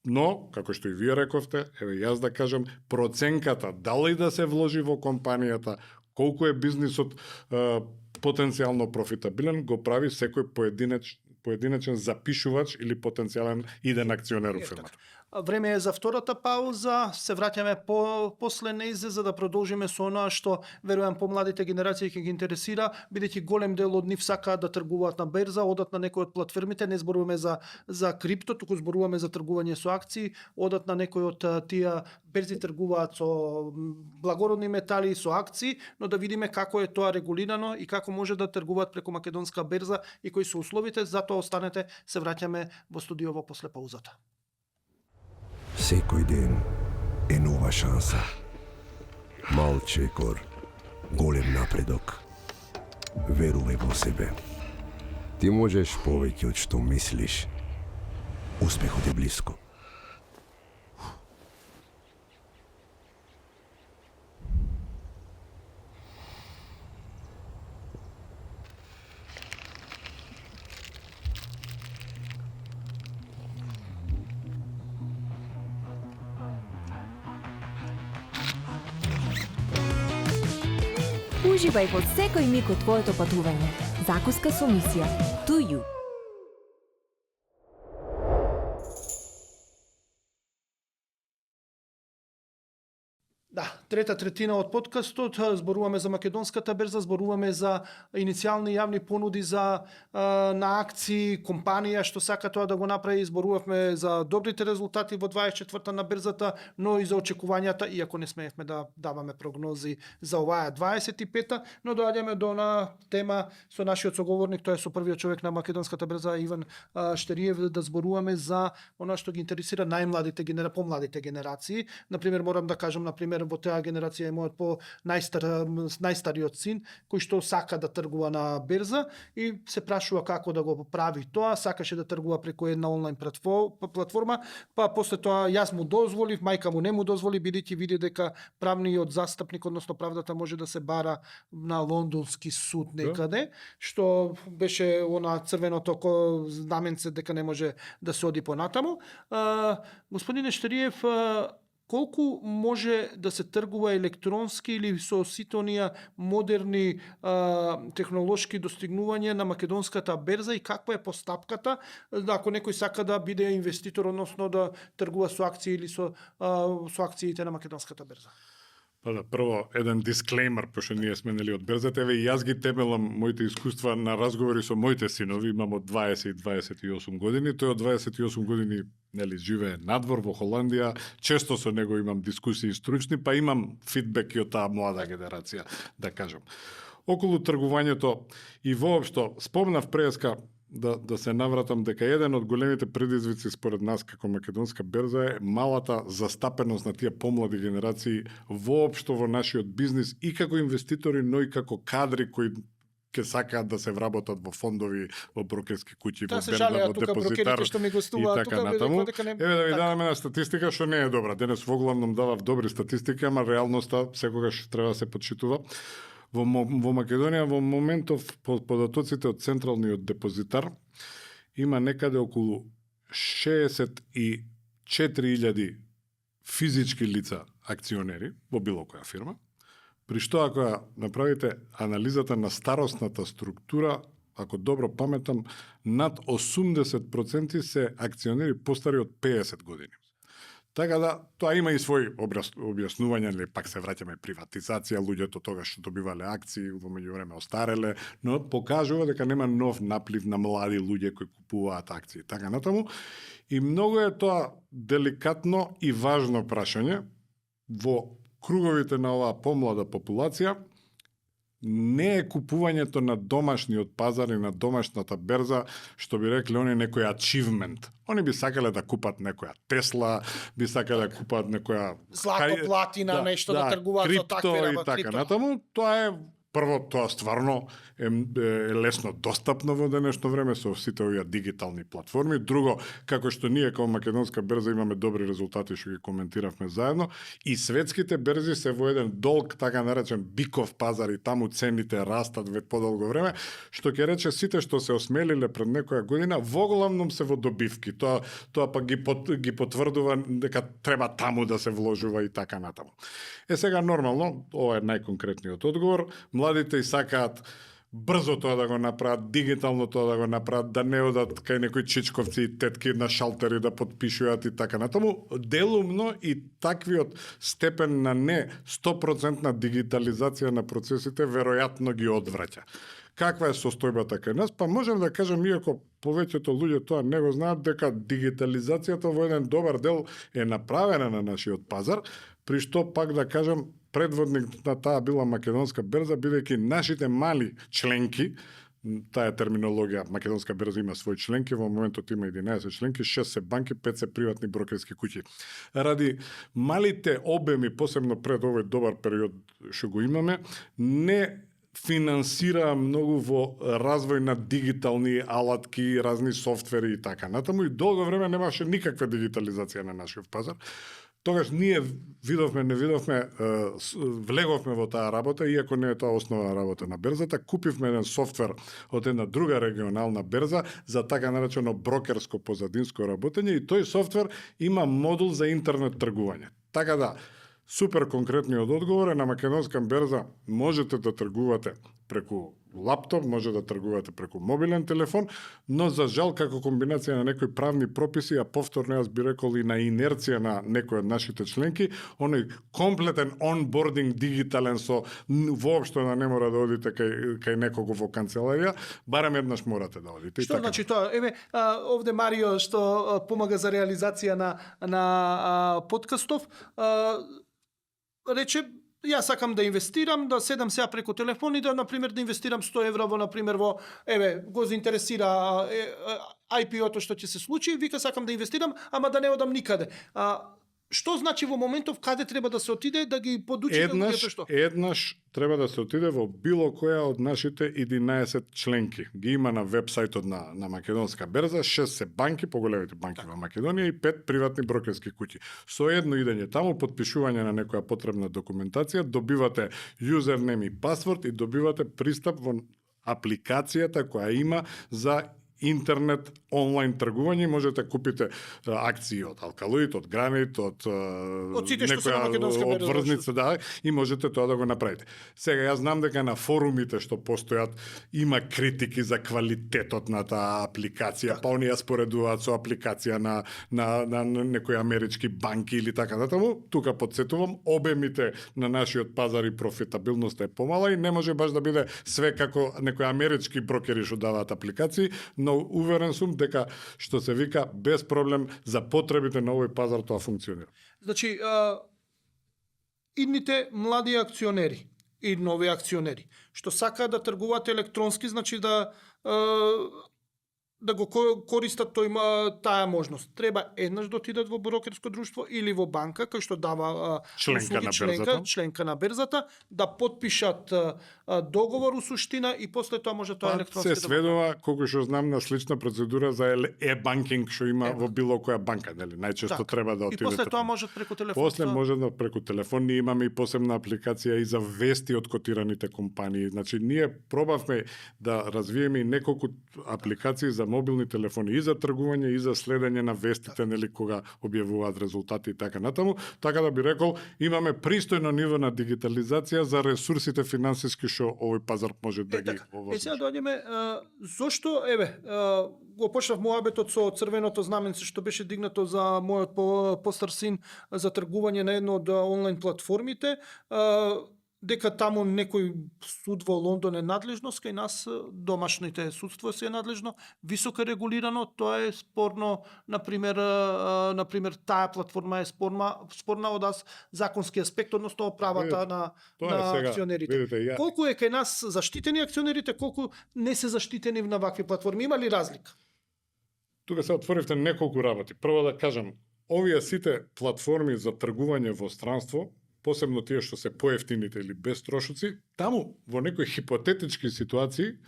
Но, како што и вие рековте, еве јас да кажам, проценката дали да се вложи во компанијата, колку е бизнисот потенцијално профитабилен го прави секој поединечен запишувач или потенцијален иден акционер во фирмата. Време е за втората пауза, се враќаме после нејзе за да продолжиме со оноа што верувам помладите генерации ќе ги интересира, бидејќи голем дел од нив сакаат да тргуваат на берза, одат на некој од платформите, не зборуваме за крипто, туку зборуваме за тргување со акции, одат на некој од тие берзи тргуваат со благородни метали, со акции, но да видиме како е тоа регулирано и како може да тргуваат преку македонска берза и кои се условите, затоа останете, се враќаме во студиово после паузата. Секој ден е нова шанса. Мал чекор, голем напредок. Верувај во себе. Ти можеш повеќе од што мислиш. Успехот е близко. Уживај во секој миг од твоето патување. Закуска со мисија. To you. Да, трета третина од подкастот, зборуваме за македонската берза, зборуваме за иницијални јавни понуди за на акции, компанија што сака тоа да го направи, зборувавме за добрите резултати во 24-та на берзата, но и за очекувањата, иако не смеевме да даваме прогнози за оваа 25-та, но доаѓаме до на тема со нашиот соговорник, тоа е со првиот човек на македонската берза Иван Штериев, да зборуваме за она што ги интересира најмладите помладите генерации. Например, морам да кажам, во таа генерација е мојот најстариот син, кој што сака да тргува на берза и се прашува како да го прави тоа, сакаше да тргува преку една онлайн платформа, па после тоа јас му дозволив, мајка му не му дозволи, бидејќи види дека правниот застапник, односно правдата може да се бара на лондонски суд некаде, што беше она црвеното знаменце дека не може да се оди понатаму. Господине Штериев, колку може да се тргува електронски или со сите оние модерни технолошки достигнувања на македонската берза и каква е постапката ако некој сака да биде инвеститор, односно да тргува со акции или со акциите на македонската берза? Па да, прво, еден дисклеймер, пошто ние сме нели од берзата, и јас ги темелам моите искуства на разговори со моите синови, имам од 20 и 28 години, тој од 28 години нели живее надвор во Холандија, често со него имам дискусии стручни, па имам фидбек и од таа млада генерација, да кажам. Околу тргувањето и воопшто, спомнав преска да се навратам дека еден од големите предизвици според нас како македонска берза е малата застапеност на тие помлади генерации воопшто во нашиот бизнис и како инвеститори, но и како кадри кои ќе сакаат да се вработат во фондови, во брокерски куќи, во берза, во депозитар и така натаму. Еве да ви дадам една статистика што не е добра. Денес во главном давав добри статистики, ама реалноста секогаш треба да се подшитува. Во Македонија во моментов по податоците од Централниот депозитар има некаде околу 64.000 физички лица акционери во било која фирма, при што ако направите анализата на старосната структура, ако добро паметам, над 80% се акционери постари од 50 години. Така да, тоа има и свој објаснување, или пак се враќаме приватизација, луѓето тогаш добивале акции, во меѓувреме остареле, но покажува дека нема нов наплив на млади луѓе кои купуваат акции. Така натаму, и многу е тоа деликатно и важно прашање во круговите на оваа помлада популација. Не е купувањето на домашниот пазар и на домашната берза, што би рекли они некој ачивмент. Они би сакале да купат некоја Тесла, би сакале да купат некоја злато, платина, нешто да тргуваат со такви работи. Крипто и така натаму. Тоа е прво, тоа стварно е лесно достапно во денешно време со сите овие дигитални платформи. Друго, како што ние како македонска берза имаме добри резултати што ги коментиравме заедно, и светските берзи се во еден долг, така наречен биков пазар, и таму цените растат ве подолго време, што ќе рече сите што се осмелиле пред некоја година, во главном се во добивки. Тоа пак ги потврдува дека треба таму да се вложува и така натаму. Сега нормално, ова е најконкретниот одговор, младите и сакаат брзо тоа да го направат, дигитално тоа да го направат, да не одат кај некои чичковци и тетки на шалтери да подпишуваат и така натаму. Делумно и таквиот степен на не 100% дигитализација на процесите веројатно ги одвраќа. Каква е состојбата кај нас? Па можем да кажем, иако повеќето луѓе тоа не го знаат, дека дигитализацијата во еден добар дел е направена на нашиот пазар, при што пак да кажем предводник на таа била македонска берза, бидејќи нашите мали членки, таа терминологија, македонска берза има своји членки, во моментот има 11 членки, 6 се банки, 5 се приватни брокерски куќи. Ради малите обеми, посебно пред овој добар период што го имаме, не финансира многу во развој на дигитални алатки, разни софтвери и така натаму, и долго време немаше никаква дигитализација на нашиот пазар. Тогаш ние не видовме, влеговме во таа работа, иако не е тоа основна работа на берзата, купивме еден софтвер од една друга регионална берза за така наречено брокерско позадинско работење, и тој софтвер има модул за интернет тргување. Така да, супер конкретниот одговор е, на македонска берза можете да тргувате преку лаптоп, може да тргувате преку мобилен телефон, но за жал како комбинација на некои правни прописи, а повторно јас би рекол и на инерција на некои од нашите членки, оној комплетен онбординг дигитален со воопшто не мора да одите кај некого во канцеларија, барем еднаш морате да одите. Што значи тоа? Еве, овде Марио што помага за реализација на подкастов, рече, јас сакам да инвестирам, да седам сега преку телефон и да, например, да инвестирам 100 евра во, например, го заинтересира IPO-то што ќе се случи, вика сакам да инвестирам, ама да не одам никаде. Што значи во моментов каде треба да се отиде, да ги подучи луѓето што? Еднаш треба да се отиде во било која од нашите 11 членки. Ги има на вебсајтот на македонска берза, 6 се банки, поголемите банки во Македонија, и 5 приватни брокерски куќи. Со едно идење таму, подпишување на некоја потребна документација, добивате юзернем и пасворд и добивате пристап во апликацијата која има за интернет онлайн тргување, можете купите акции од Алкалоид, од Гранит, од сите што се на македонска берза, од Врзница, да, и можете тоа да го направите. Сега јас знам дека на форумите што постојат има критики за квалитетот на таа апликација, па оние споредуваат со апликација на некои амерички банки или така натаму. Тука потсетувам, обемите на нашиот пазар и профитабилноста е помала и не може баш да биде све како некои амерички брокери што даваат апликации, но уверен сум дека, што се вика, без проблем за потребите на овој пазар тоа функционира. Значи, идните млади акционери и нови акционери, што сакаат да тргуваат електронски, значи да го користат таа можност. Треба еднаш да отидат во брокерско друштво или во банка, кој што дава членка на берзата, да потпишат договор у суштина и после тоа може тоа електронски се сведува, колку што знам, на слична процедура за e-банкинг што има во било која банка, нели? Најчесто треба да отидете. И после тоа можат преку телефон. После може преку телефон. Ние имаме и посебна апликација и за вести од котираните компании. Значи ние пробавме да развиеме и неколку апликации за мобилни телефони и за тргување и за следење на вестите, нели, кога објавуваат резултати и така натаму. Така да би рекол, имаме пристојно ниво на дигитализација за ресурсите финансиски што овој пазар може да ги овозможи. Сега доаѓаме, зошто, го почнав муабетот со црвеното знаменце што беше дигнато за мојот постар син за тргување на едно од онлайн платформите, дека таму некој суд во Лондон е надлежност, кај нас домашните судство се е надлежно, високо регулирано, тоа е спорно, например таа платформа е спорна од законски аспект, односно правата на акционерите. Колку е кај нас заштитени акционерите, колку не се заштитени на вакви платформи, има ли разлика? Тука се отворивте неколку работи. Прво да кажам, овие сите платформи за тргување во странство, посебно тие што се поевтините или без трошоци, таму во некои хипотетички ситуации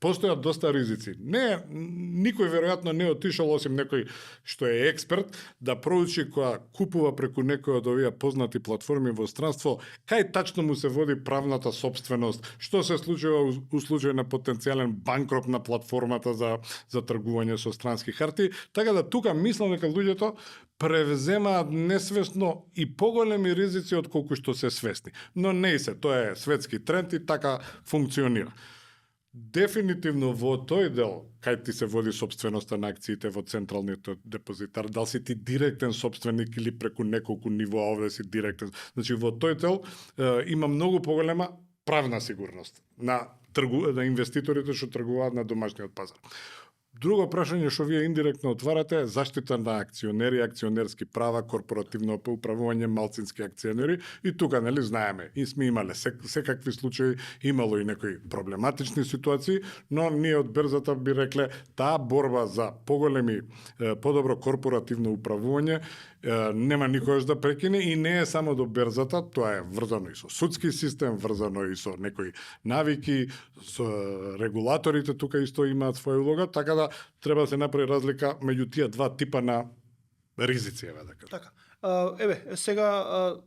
постојат доста ризици. Никој веројатно не отишол, осим некој што е експерт, да проучи кога купува преку некој од овие познати платформи во странство, кај тачно му се води правната собственост, што се случува у случај на потенцијален банкрот на платформата за тргување со странски харти. Така да тука мислам дека луѓето превземаат несвесно и поголеми ризици од колку што се свесни. Но не се, тоа е светски тренд и така функционира. Дефинитивно во тој дел, кај ти се води собственоста на акциите во централниот депозитар, дали си ти директен собственик или преку неколку нивоа овде си директен. Значи во тој дел има многу поголема правна сигурност на инвеститорите што тргуваат на домашниот пазар. Друго прашање што вие индиректно отварате е заштита на акционери, акционерски права, корпоративно управување, малцински акционери и тука нели знаеме и сме имале секакви случаи, имало и некои проблематични ситуации, но ние од берзата би рекле таа борба за поголеми, подобро корпоративно управување нема никогаш да прекине и не е само до берзата, тоа е врзано и со судски систем, врзано и со некои навики, со регулаторите тука исто имаат своја улога, така да треба да се направи разлика меѓу тие два типа на ризици, еве да кажам. Така. Еве, сега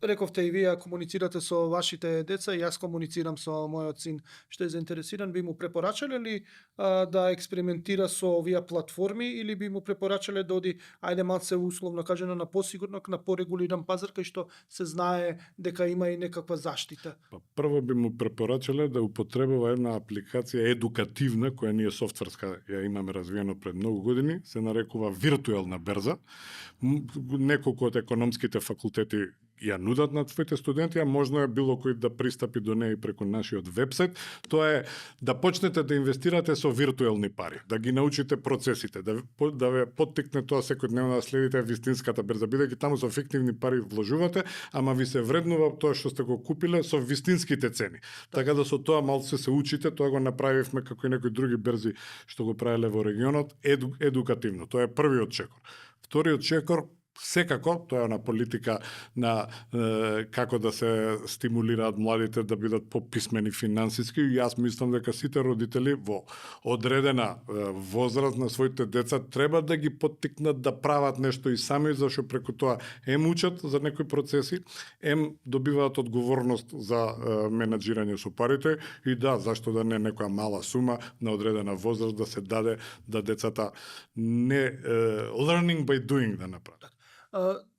рековте и вие комуницирате со вашите деца, и јас комуницирам со мојот син што е заинтересиран, би му препорачале ли да експериментира со овие платформи или би му препорачале да оди, ајде малце условно кажано, на посигурно, на порегулиран пазар кај што се знае дека има и некаква заштита? Па, прво би му препорачале да употребува една апликација едукативна, која ние софтверска ја имаме развиено пред многу години, се нарекува виртуелна берза. Неколку од економските факултети ја нудат на своите студенти, а можно е било кој да пристапи до неја преку нашиот вебсайт. Тоа е да почнете да инвестирате со виртуелни пари, да ги научите процесите, да ве поттикне тоа секојдневно да следите вистинската берза, бидејќи таму со фиктивни пари вложувате, ама ви се вреднува тоа што сте го купиле со вистинските цени. Така да со тоа малку се учите, тоа го направивме како и некои други берзи што го правеле во регионот, едукативно. Тоа е првиот чекор. Вториот чекор, секако, тоа е на политика на како да се стимулираат младите да бидат пописмени финансиски, и јас мислам дека сите родители во одредена возраст на своите деца треба да ги поттикнат да прават нешто и сами, зашто преку тоа учат за некои процеси, добиваат одговорност за менаџирање со парите и да, зашто да не некоја мала сума на одредена возраст да се даде да децата не learning by doing да направат.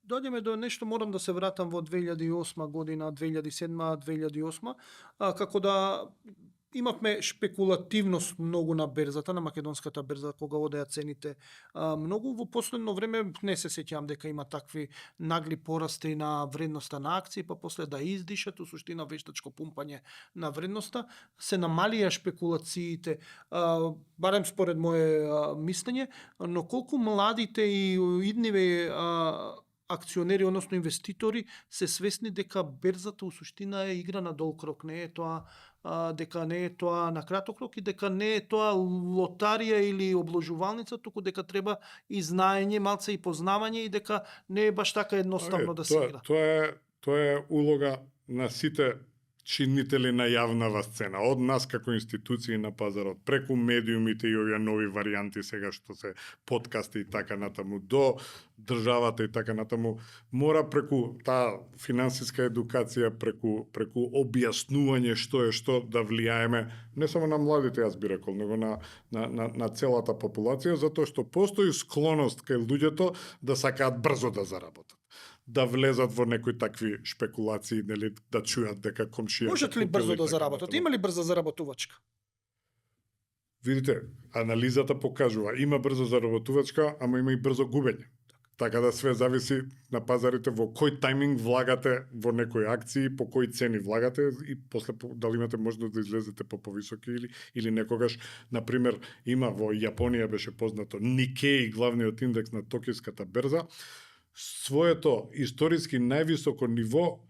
Дојдеме до нешто, морам да се вратам во 2008 година, 2007-2008, како да имавме шпекулативност многу на берзата, на македонската берза, кога одеа цените многу. Во последно време не се сеќавам дека има такви нагли порасти на вредноста на акции, па после да издишат, у суштина вештачко пумпање на вредноста, се намалија шпекулациите, барем според мое мислење, но колку младите и идниве акционери, односно инвеститори, се свесни дека берзата у суштина е игра на долг рок, не е тоа дека не е тоа на краток рок и дека не е тоа лотарија или обложувалница, туку дека треба и знаење, малце и познавање и дека не е баш така едноставно да се игра. Тоа е улога на сите чинители на јавна сцена, од нас како институции на пазарот, преку медиумите и овие нови варијанти сега што се подкасти и така натаму, до државата и така натаму, мора преку таа финансиска едукација, преку објаснување што е што да влијаеме не само на младите, јас би рекол, него на целата популација, затоа што постои склоност кај луѓето да сакаат брзо да заработат, да влезат во некои такви шпекулации, нели, да чујат дека комшија... Можат ли брзо да заработат? Има ли брза заработувачка? Видите, анализата покажува, има брзо заработувачка, ама има и брзо губење. Така да све зависи на пазарите во кој тајминг влагате во некои акции, по кои цени влагате и после дали имате можност да излезете по повисоки или некогаш, например, има во Јапонија беше познато Никеј, главниот индекс на токијската берза, своето историски највисоко ниво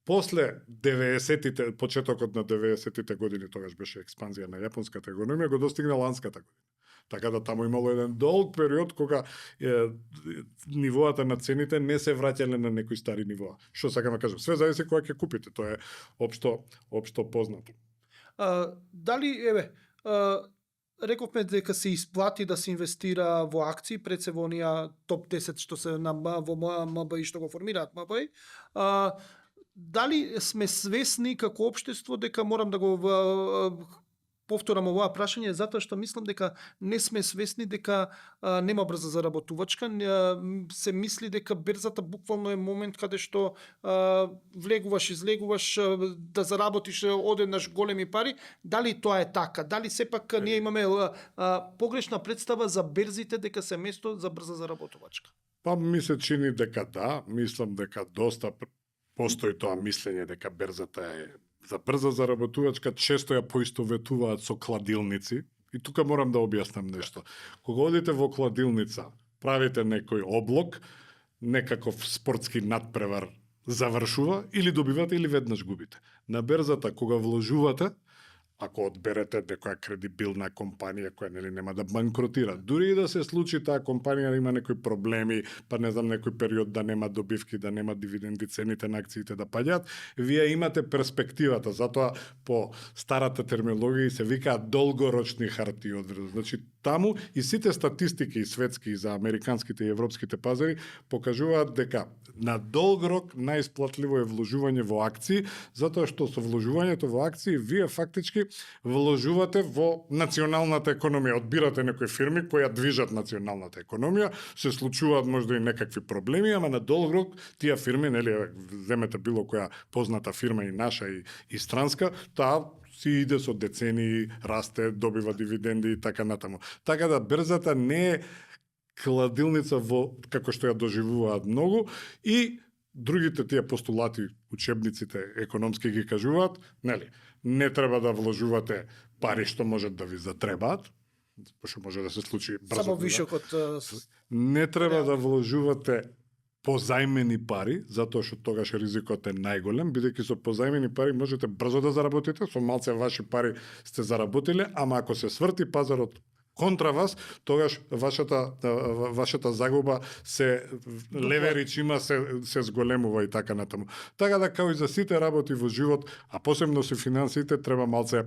после 90-тите, почетокот на 90-тите години, тогаш беше експанзија на јапонската економија, го достигна ланската година. Така да таму имало еден долг период кога нивоата на цените не се враќале на некои стари нивоа. Што сакам да кажам, све зависи кога ќе купите, тоа е општо познато. Дали, рековме дека се исплати да се инвестира во акции, пред се во онија топ 10 што се во МБИ што го формираат МБИ. Дали сме свесни како општество дека морам да го повторам овоа прашање затоа што мислам дека не сме свесни дека нема брза заработувачка. Се мисли дека берзата буквално е момент каде што влегуваш, излегуваш, да заработиш одеднаш големи пари. Дали тоа е така? Дали сепак ние имаме погрешна представа за берзите дека се место за брза заработувачка? Па ми се чини дека да, мислам дека доста постои тоа мислење дека берзата е за брза заработувачка, често ја поистоветуваат со кладилници. И тука морам да објаснам нешто. Кога одите во кладилница, правите некој облог, некаков спортски надпревар завршува, или добивате, или веднаш губите. На берзата, кога вложувате, ако одберете некоја кредибилна компанија која нели нема да банкротира, дури и да се случи таа компанија да има некои проблеми, па не знам некој период да нема добивки, да нема дивиденди, цените на акциите да паѓаат, вие имате перспективата, затоа по старата терминологија се викаат долгорочни хартии од вредност. Значи таму и сите статистики светски за американските и европските пазари покажуваат дека на долг рок најисплатливо е вложување во акции, затоа што со вложувањето во акции вие фактички вложувате во националната економија, одбирате некои фирми кои ја движат националната економија, се случуваат можда и некакви проблеми, ама на долг рок тие фирми, нели, земете било која позната фирма и наша и странска, таа си иде со децении, расте, добива дивиденди и така натаму. Така да берзата не е кладилница во како што ја доживуваат многу и другите тие постулати, учебниците економски ги кажуваат, нели, не треба да вложувате пари што можат да ви затребаат, што може да се случи брзо. Само вишокот. Не треба да вложувате позајмени пари, затоа што тогаш ризикот е најголем, бидејќи со позајмени пари можете брзо да заработите, со малце ваши пари сте заработиле, ама ако се сврти пазарот контра вас, тогаш вашата загуба се леверич има, се зголемува и така натаму. Така да, као и за сите работи во живот, а посебно со финансите, треба малце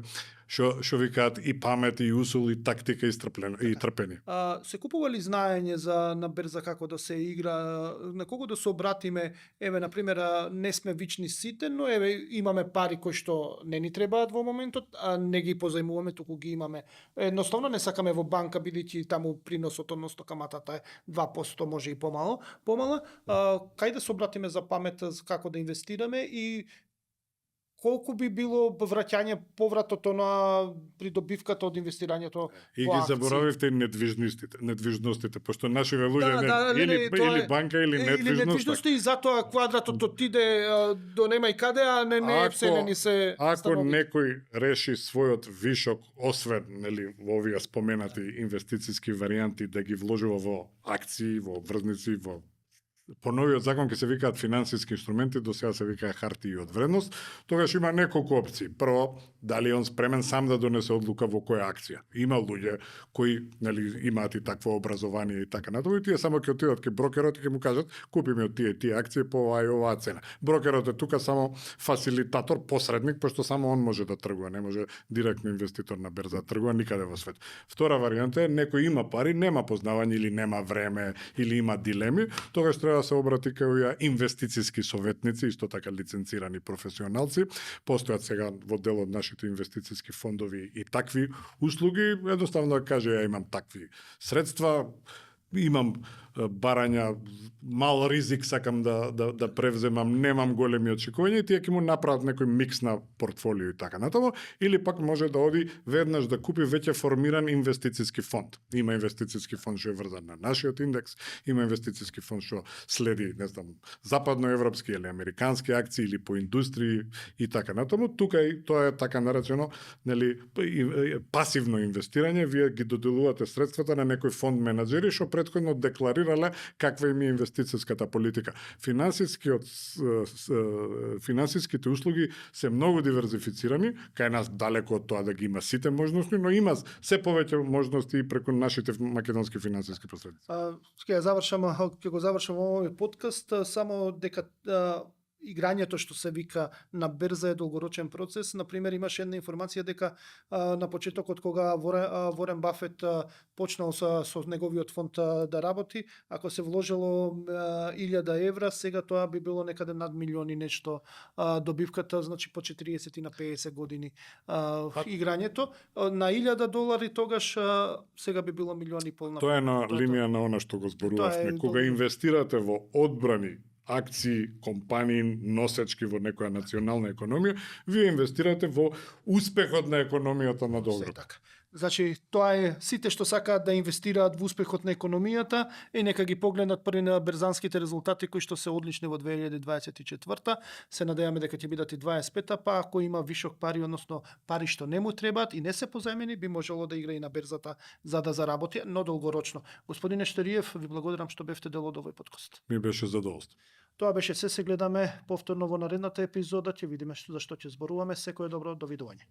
што викаат и памет, и усул, и тактика, и трпение. Се купува ли знаење за на берза како да се игра, на кого да се обратиме? Еве, например, не сме вични сите, но еве имаме пари кои што не ни требаат во моментот, а не ги позајмуваме, туку ги имаме. Едноставно не сакаме во банка, бидејќи таму приносот, односно каматата е 2%, може и помала. Кај да се обратиме за памет како да инвестираме и колку би било враќање повратото на придобивката од инвестирањето и во ги акции? заборавивте и недвижностите, пошто нашиве луѓе или банка или недвижност. И затоа квадратот отиде до нема и каде, а не се не ни се ако некој реши својот вишок, освен нели во овие споменати инвестициски варијанти да ги вложува во акции, во врзници, во по новиот закон ќе се викаат финансиски инструменти, до сега се викаа хартии од вредност, тогаш има неколку опции. Прво, дали он спремен сам да донесе одлука во која акција. Има луѓе кои нели имаат и такво образование и така натаму, и тие само ќе отидат кај брокерот и ќе му кажат купи ми од тие акции по оваа и оваа цена. Брокерот е тука само фасилитатор, посредник, пошто само он може да тргува, не може директно инвеститор на берза да тргува никаде во свет. Втора варијанта е некој има пари, нема познавање или нема време или има дилеми, тогаш треба да се обрати кај инвестициски советници, исто така лиценцирани професионалци. Постојат сега во дел од нашите инвестициски фондови и такви услуги. Едноставно да каже, ја имам такви средства, имам барања, мал ризик сакам да превземам, немам големи очекувања и тие ќе му направат некој микс на портфолио и така натаму, или пак може да оди веднаш да купи веќе формиран инвестициски фонд. Има инвестициски фонд што е врзан на нашиот индекс, има инвестициски фонд што следи, не знам, западноевропски или американски акции или по индустрии и така натаму. Тука и тоа е така наречено, нели, пасивно инвестирање, вие ги доделувате средствата на некој фонд менаџери што претходно декларирале каква им е инвестициската политика. Финансиските услуги се многу диверзифицирани, кај нас далеко од тоа да ги има сите можности, но има се повеќе можности и преку нашите македонски финансиски посредници. Ќе го завршам овој подкаст само дека играњето што се вика на берза е долгорочен процес. Например, имаше една информација дека на почетокот кога Ворен Бафет почнал со неговиот фонд да работи, ако се вложело 1000 евра, сега тоа би било некаде над милиони нешто добивката, значи по 40 на 50 години играњето. На $1000 тогаш сега би било милиони и пол. Тоа е на линија на она што го зборувавме. Кога инвестирате во одбрани акции, компании, носечки во некоја национална економија, вие инвестирате во успехот на економијата на долгорок. Така. Значи, тоа е сите што сакаат да инвестираат во успехот на економијата и нека ги погледнат први на берзанските резултати кои што се одлични во 2024. Се надеваме дека ќе бидат и 25-та, па ако има вишок пари, односно пари што не му требаат и не се позајмени, би можело да игра и на берзата за да заработи, но долгорочно. Господине Штериев, ви благодарам што бевте дел од овој подкаст. Ми беше задоволство. Тоа беше се гледаме повторно во наредната епизода, ќе видиме за што ќе зборуваме. Секое добро, довидување.